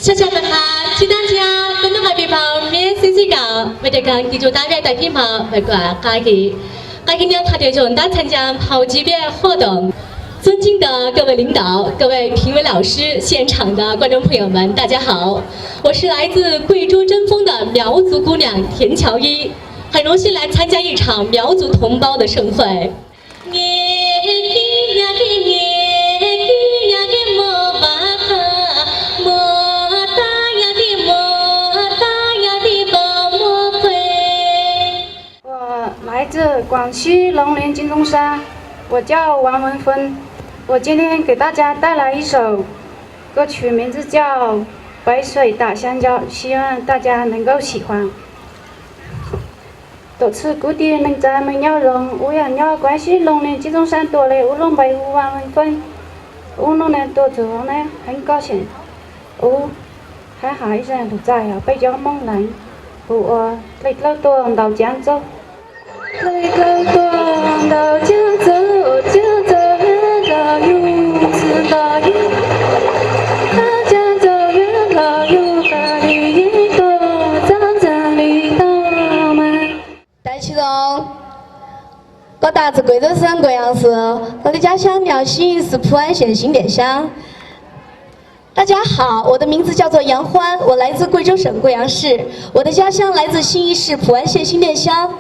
Sab sab qab qab, tsis tib tag cia peb noj qa pis phau miab xib xib kaum, peb rov kag kis tsuas tab peb tawm kib hmo peb kuam qa kis, qa kis niaj qhov tias tsuas tab tham ncas hauv tsis peb huaj toom. 尊敬的各位领导、各位评委老师、现场的观众朋友们，大家好！我是来自贵州贞丰的苗族姑娘田乔一，很荣幸来参加一场苗族同胞的盛会。 我来自广西龙陵金钟山，我叫王文峰。我今天给大家带来一首歌曲，名字叫《白水打香蕉》，希望大家能够喜欢。 Tuaj txhua kwv tij neej tsa me nyob zoo, wb yog nyob Kuav Sib Looj Neej Tsis Txooj Sab Tuaj Leej, wb lub npe hu ua Vaj Leej Feej. Wb hnub no tuaj txog ne heev koj xyeem, wb hab has ib zag lug txais peb cov Moob Leej hu ua Dlej Dlawb Tuaj Ntaus Caav Ntxawv. Dlej dlawb tuaj ntaus caav ntxawv, caav ntxawv yuav ntaus yug, txwm ntaus yug, caav ntxawv yuav ntaus yug, tas li yeej tuaj txav ntxag li tau mas. 大家好，我的家乡苗栗县普安县新店乡。大家好，我的名字叫做杨欢，我来自贵州省贵阳市。我的家乡来自兴义市普安县新店乡。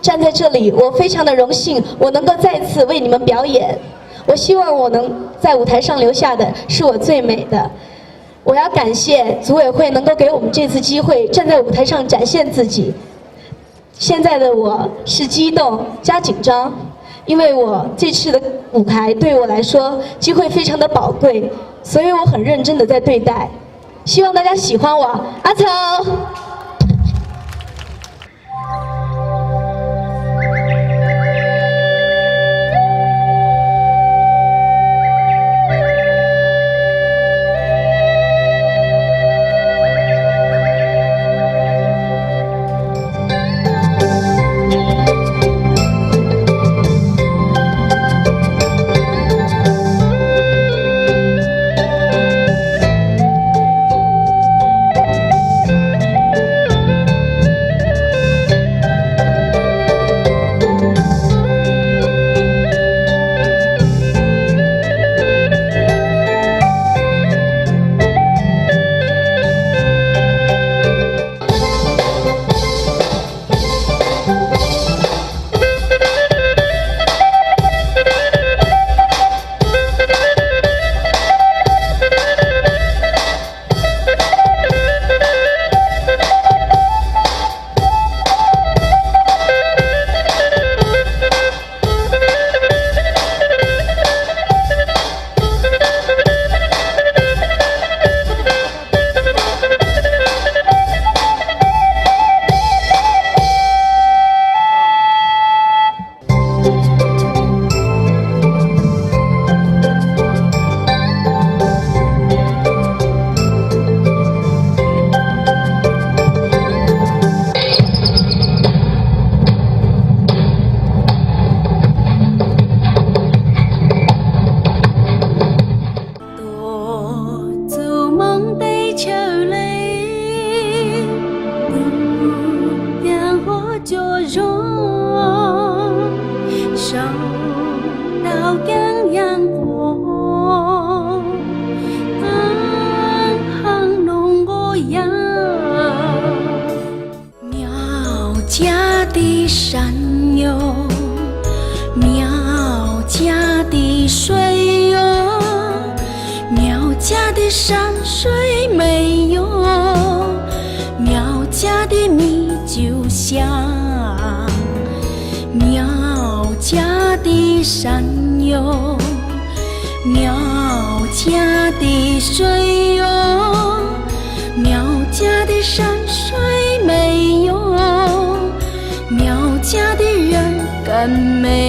站在这里，我非常的荣幸，我能够再次为你们表演。我希望我能在舞台上留下的是我最美的。我要感谢组委会能够给我们这次机会，站在舞台上展现自己。 现在的我是激动加紧张，因为我这次的舞台对我来说机会非常的宝贵，所以我很认真的在对待。希望大家喜欢我，阿草。Tuaj txug Moob teb chaws le, tuaj peem huab cua zog, sau ntau ceeb yaam quas, taag haaj noog quas yaam. Miaus ciav tig saam yoog, miaus ciav tig suav yoog, miaus ciav tig saam suav me yoog, miaus ciav tig me cuj xyaa. Miaus ciav tig saam yoog, miaus ciav tig suav yoog, miaus ciav tig saam suav me yoog, miaus ciav tig yawg kawg me.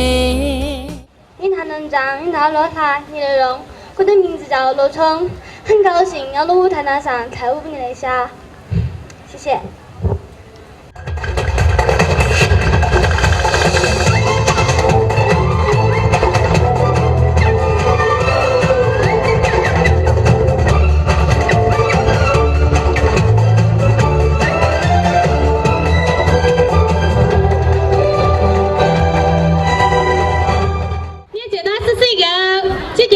Ib nta noo ntsaa, ib nta lub tha, nyiaj le loos, kuv tub miv txwv zau lub tshoob, heev kawg xyeem nyob lub tha na xaam thaiv ub pub nyiaj le xyaa. Siab siab. Nyiaj txiag tab xwb xwb kawg, tsis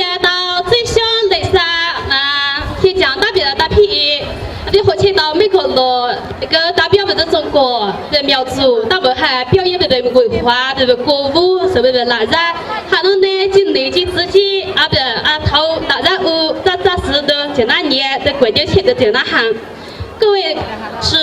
Có lẽ các ta biết về dân tộc của về Mèo Dụ, ta vẫn hay biết về về người Hoa, về về cô Vu, rồi về về Lạ Già. Hà Nội này, chính lý chính xứ chi, à, về, à, thấu, tạo ra u, ta, ta xứ được, chỉ là nhẹ, để quên掉chuyện được, chỉ là hàng. 各位是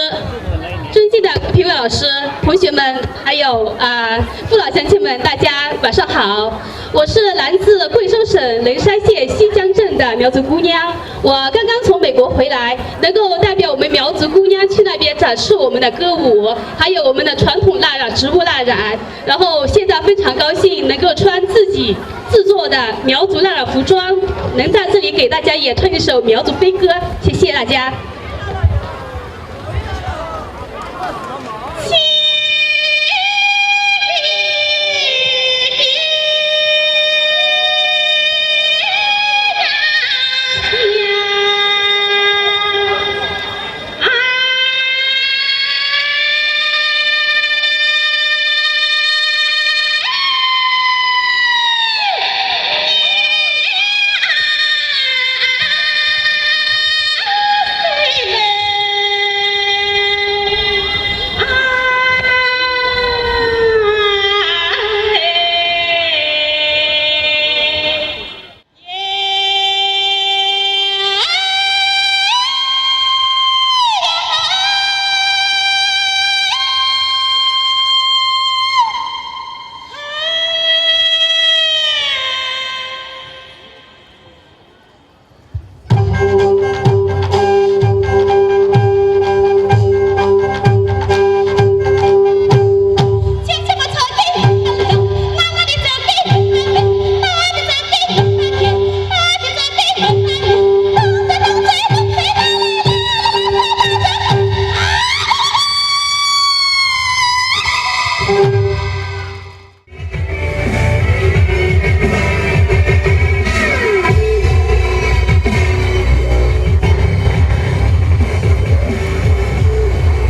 尊敬的评委老师、同学们，还有啊父老乡亲们，大家晚上好。我是来自贵州省灵山县西江镇的苗族姑娘，我刚刚从美国回来，能够代表我们苗族姑娘去那边展示我们的歌舞，还有我们的传统蜡染、植物蜡染。然后现在非常高兴能够穿自己制作的苗族蜡染服装，能在这里给大家演唱一首苗族飞歌，谢谢大家。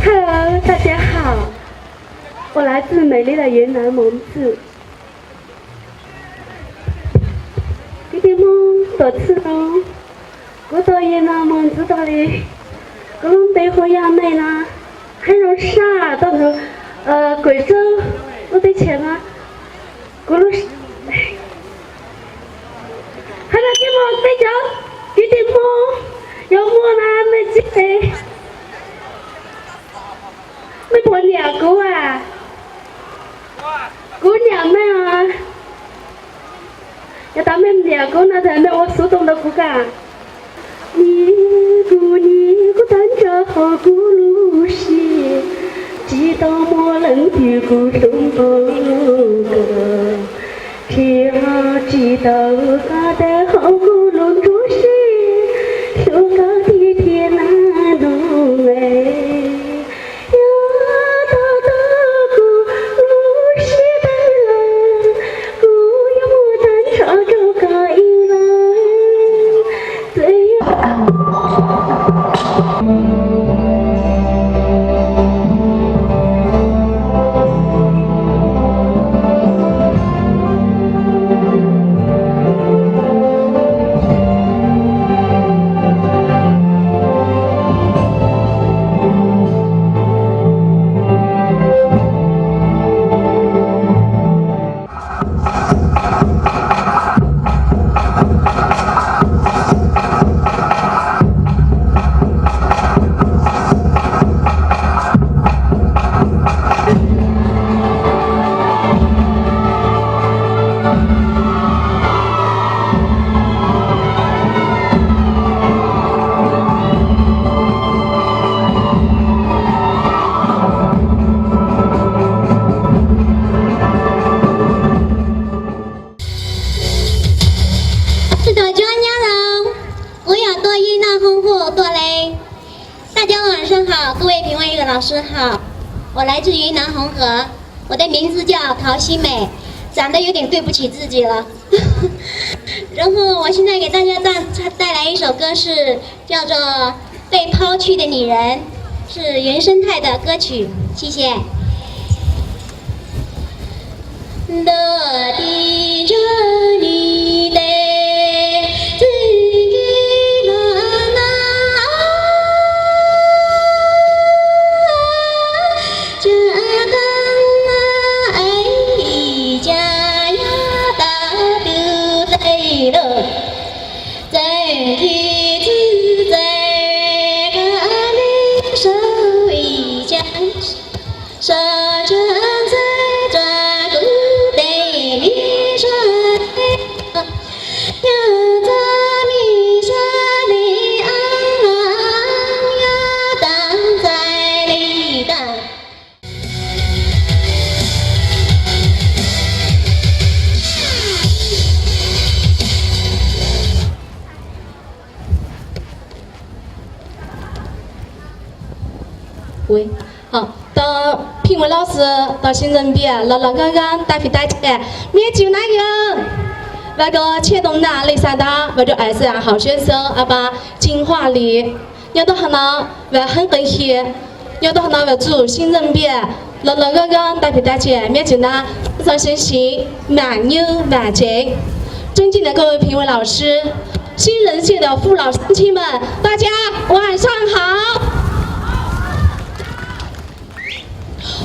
Hello，大家好，我来自美丽的云南蒙自。Kwv tij Hmoob, tuam txhij no kuv tau yig no mus ntxiv tau li kuv lub npe hu yog Mej no, hab zoo sab tau ntawd, kuv txawj lub teb chaws no, kuv lub hab no tib mus peb cov kwv tij Hmoob yuav muaj na, mej txib tes, mej puas nyiam kuv as? Kuv nyiam mej os. Yog tas mej nyiam kuv no tas mej ua xub tau ntawd kuv kam. Nim kuv nim kuv tag nrho hauv kuv lub siab, tsis tau muaj leej twg kuv hlub npaum koj, thiab tsis tau koj tag hauv kuv lub nruab siab, hlub koj tiag tiag na nug es. Yog tau tag kuv lub siab tag lawm, kuv yuav muab tag nrho rau koj ib leeg. Txawm yog Ib tsoom cuab nyab zoo, kuv yog Tuaj Yij Naj Hoob Huj Tuaj Leej. 大家晚上好，各位评委老师好，我来自云南红河，我的名字叫陶希美，长得有点对不起自己了。然后我现在给大家带带来一首歌，是叫做《被抛弃的女人》，是原生态的歌曲，谢谢。Ui, hos, tos phim ua loj xwb, tos sib ntxees npias los los nqeeb nqeeb tab phim tab ce, miab tsis nab yog. Và có chia đồng nặng lịch xa đó và được ải sự hảo chuyến sớm apa Trinh Hoa Lý. Nyob tau hov no và hân hoan khi, nyob tau hov no và txum sib ntxees npias los los nqeeb nqeeb tab phim tab ce, miab tsis nab, txog sib sib, mãn nyob mãn tsev. 尊敬的各位评委老师，新人界的父老乡亲们，大家晚上好。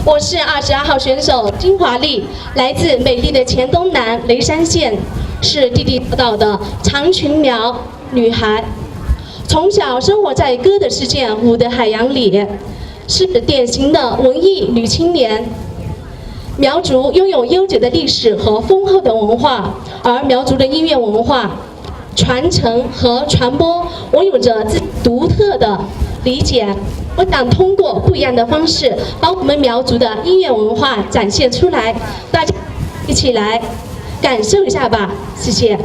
我是二十二号选手金华丽，来自美丽的黔东南雷山县，是地地道道的长裙苗女孩。从小生活在歌的世界、舞的海洋里，是典型的文艺女青年。苗族拥有悠久的历史和丰厚的文化，而苗族的音乐文化 传承和传播，我有着自己独特的理解。我想通过不一样的方式，把我们苗族的音乐文化展现出来，大家一起来感受一下吧。谢谢。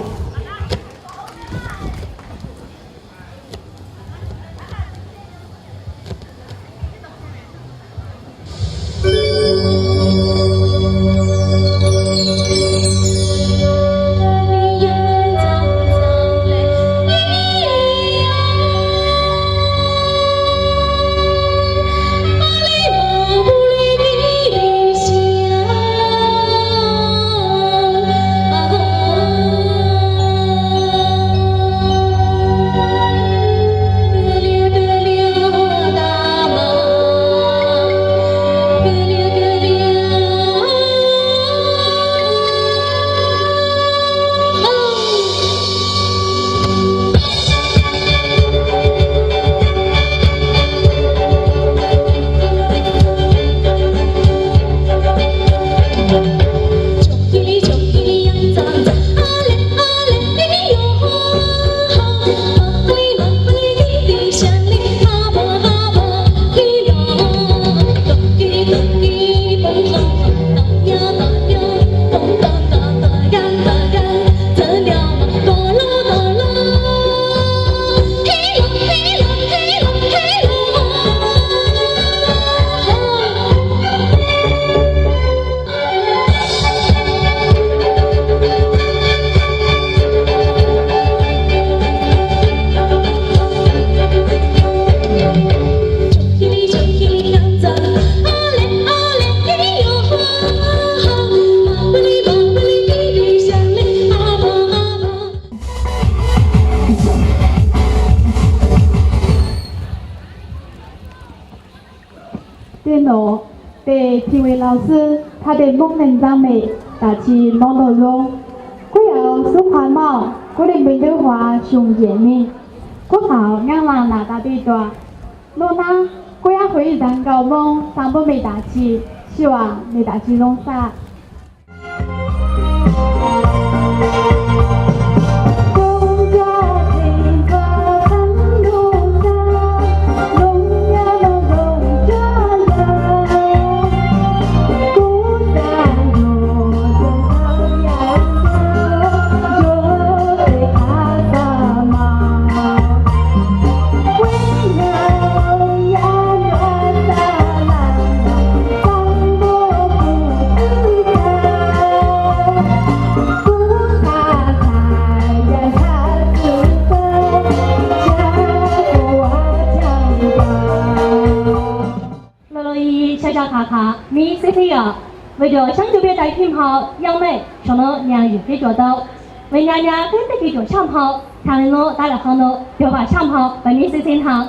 Tej no, tes thi ve los xwb, thaj tej Hmoob neeg ntxaa me, tam sim no ntaus zoo. Kuv yog Xub Qha Mauj, kuv li npe Ntawv Huav, xyoo yim me. Kuv thaum nyab laj nam tas pij tuam, nub nab kuv yog hu ib zag nkauj Hmoob xa npuab me tam sim, xyuas me tam sim zoo xaj. Lo lo ib sab sab qha qha mi xib xib yom, vim cov xyoob cov peb tais phim hau yaj mej saum no nyaj yus peb cov tau, vim nyaj nyaj peb tej kev cov tshaj hau tag li no tas lawm qhov no cov vam tshaj hau pab mi xib xib ntag.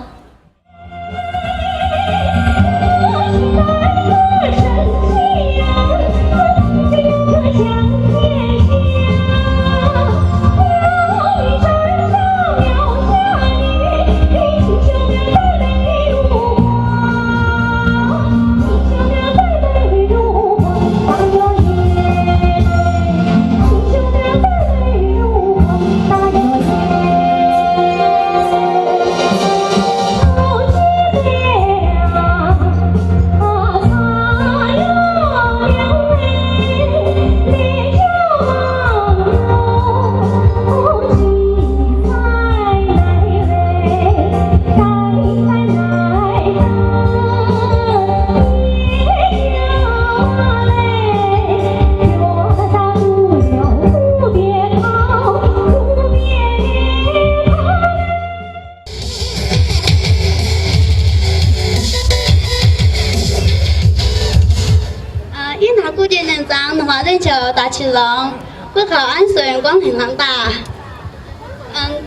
Txav Nuam Hov Zeej Chaw Tav Tshis Loos, Huj Khauv Ab Xeem Kuab Heev Haav Ntaj.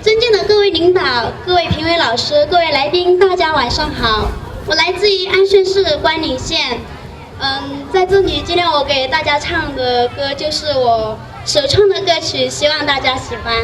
尊敬的各位领导、各位评委老师、各位来宾，大家晚上好。我来自于安顺市关宁县。嗯，在这里，今天我给大家唱的歌就是我首创的歌曲，希望大家喜欢。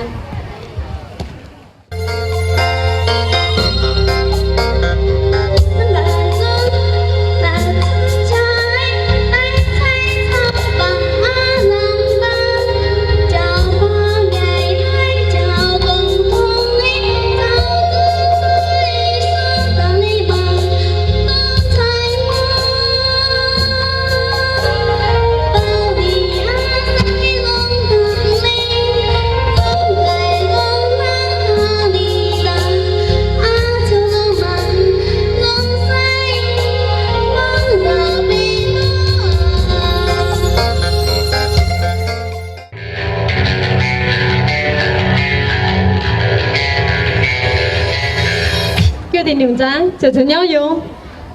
Kwv tij neej tsa, cov txwj nyob zoo,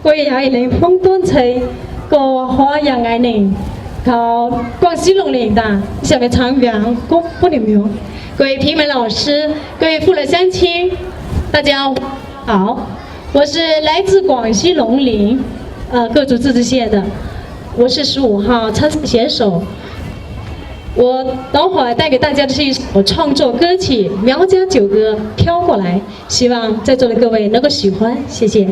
kuv yog ib leeg Hmoob tub ntxhais, kuv hu ua Yaj Nkaj Nees, khawv Kuam Xib Loos Lees ntag, ib xyoos me txhab viam kub pub niam mug. 各位评委老师，各位父老乡亲，大家好，我是来自广西龙陵，呃，各族自治县的，我是十五号参赛选手。我等会儿带给大家的是一首创作歌曲《苗家九歌飘过来》，希望在座的各位能够喜欢，谢谢。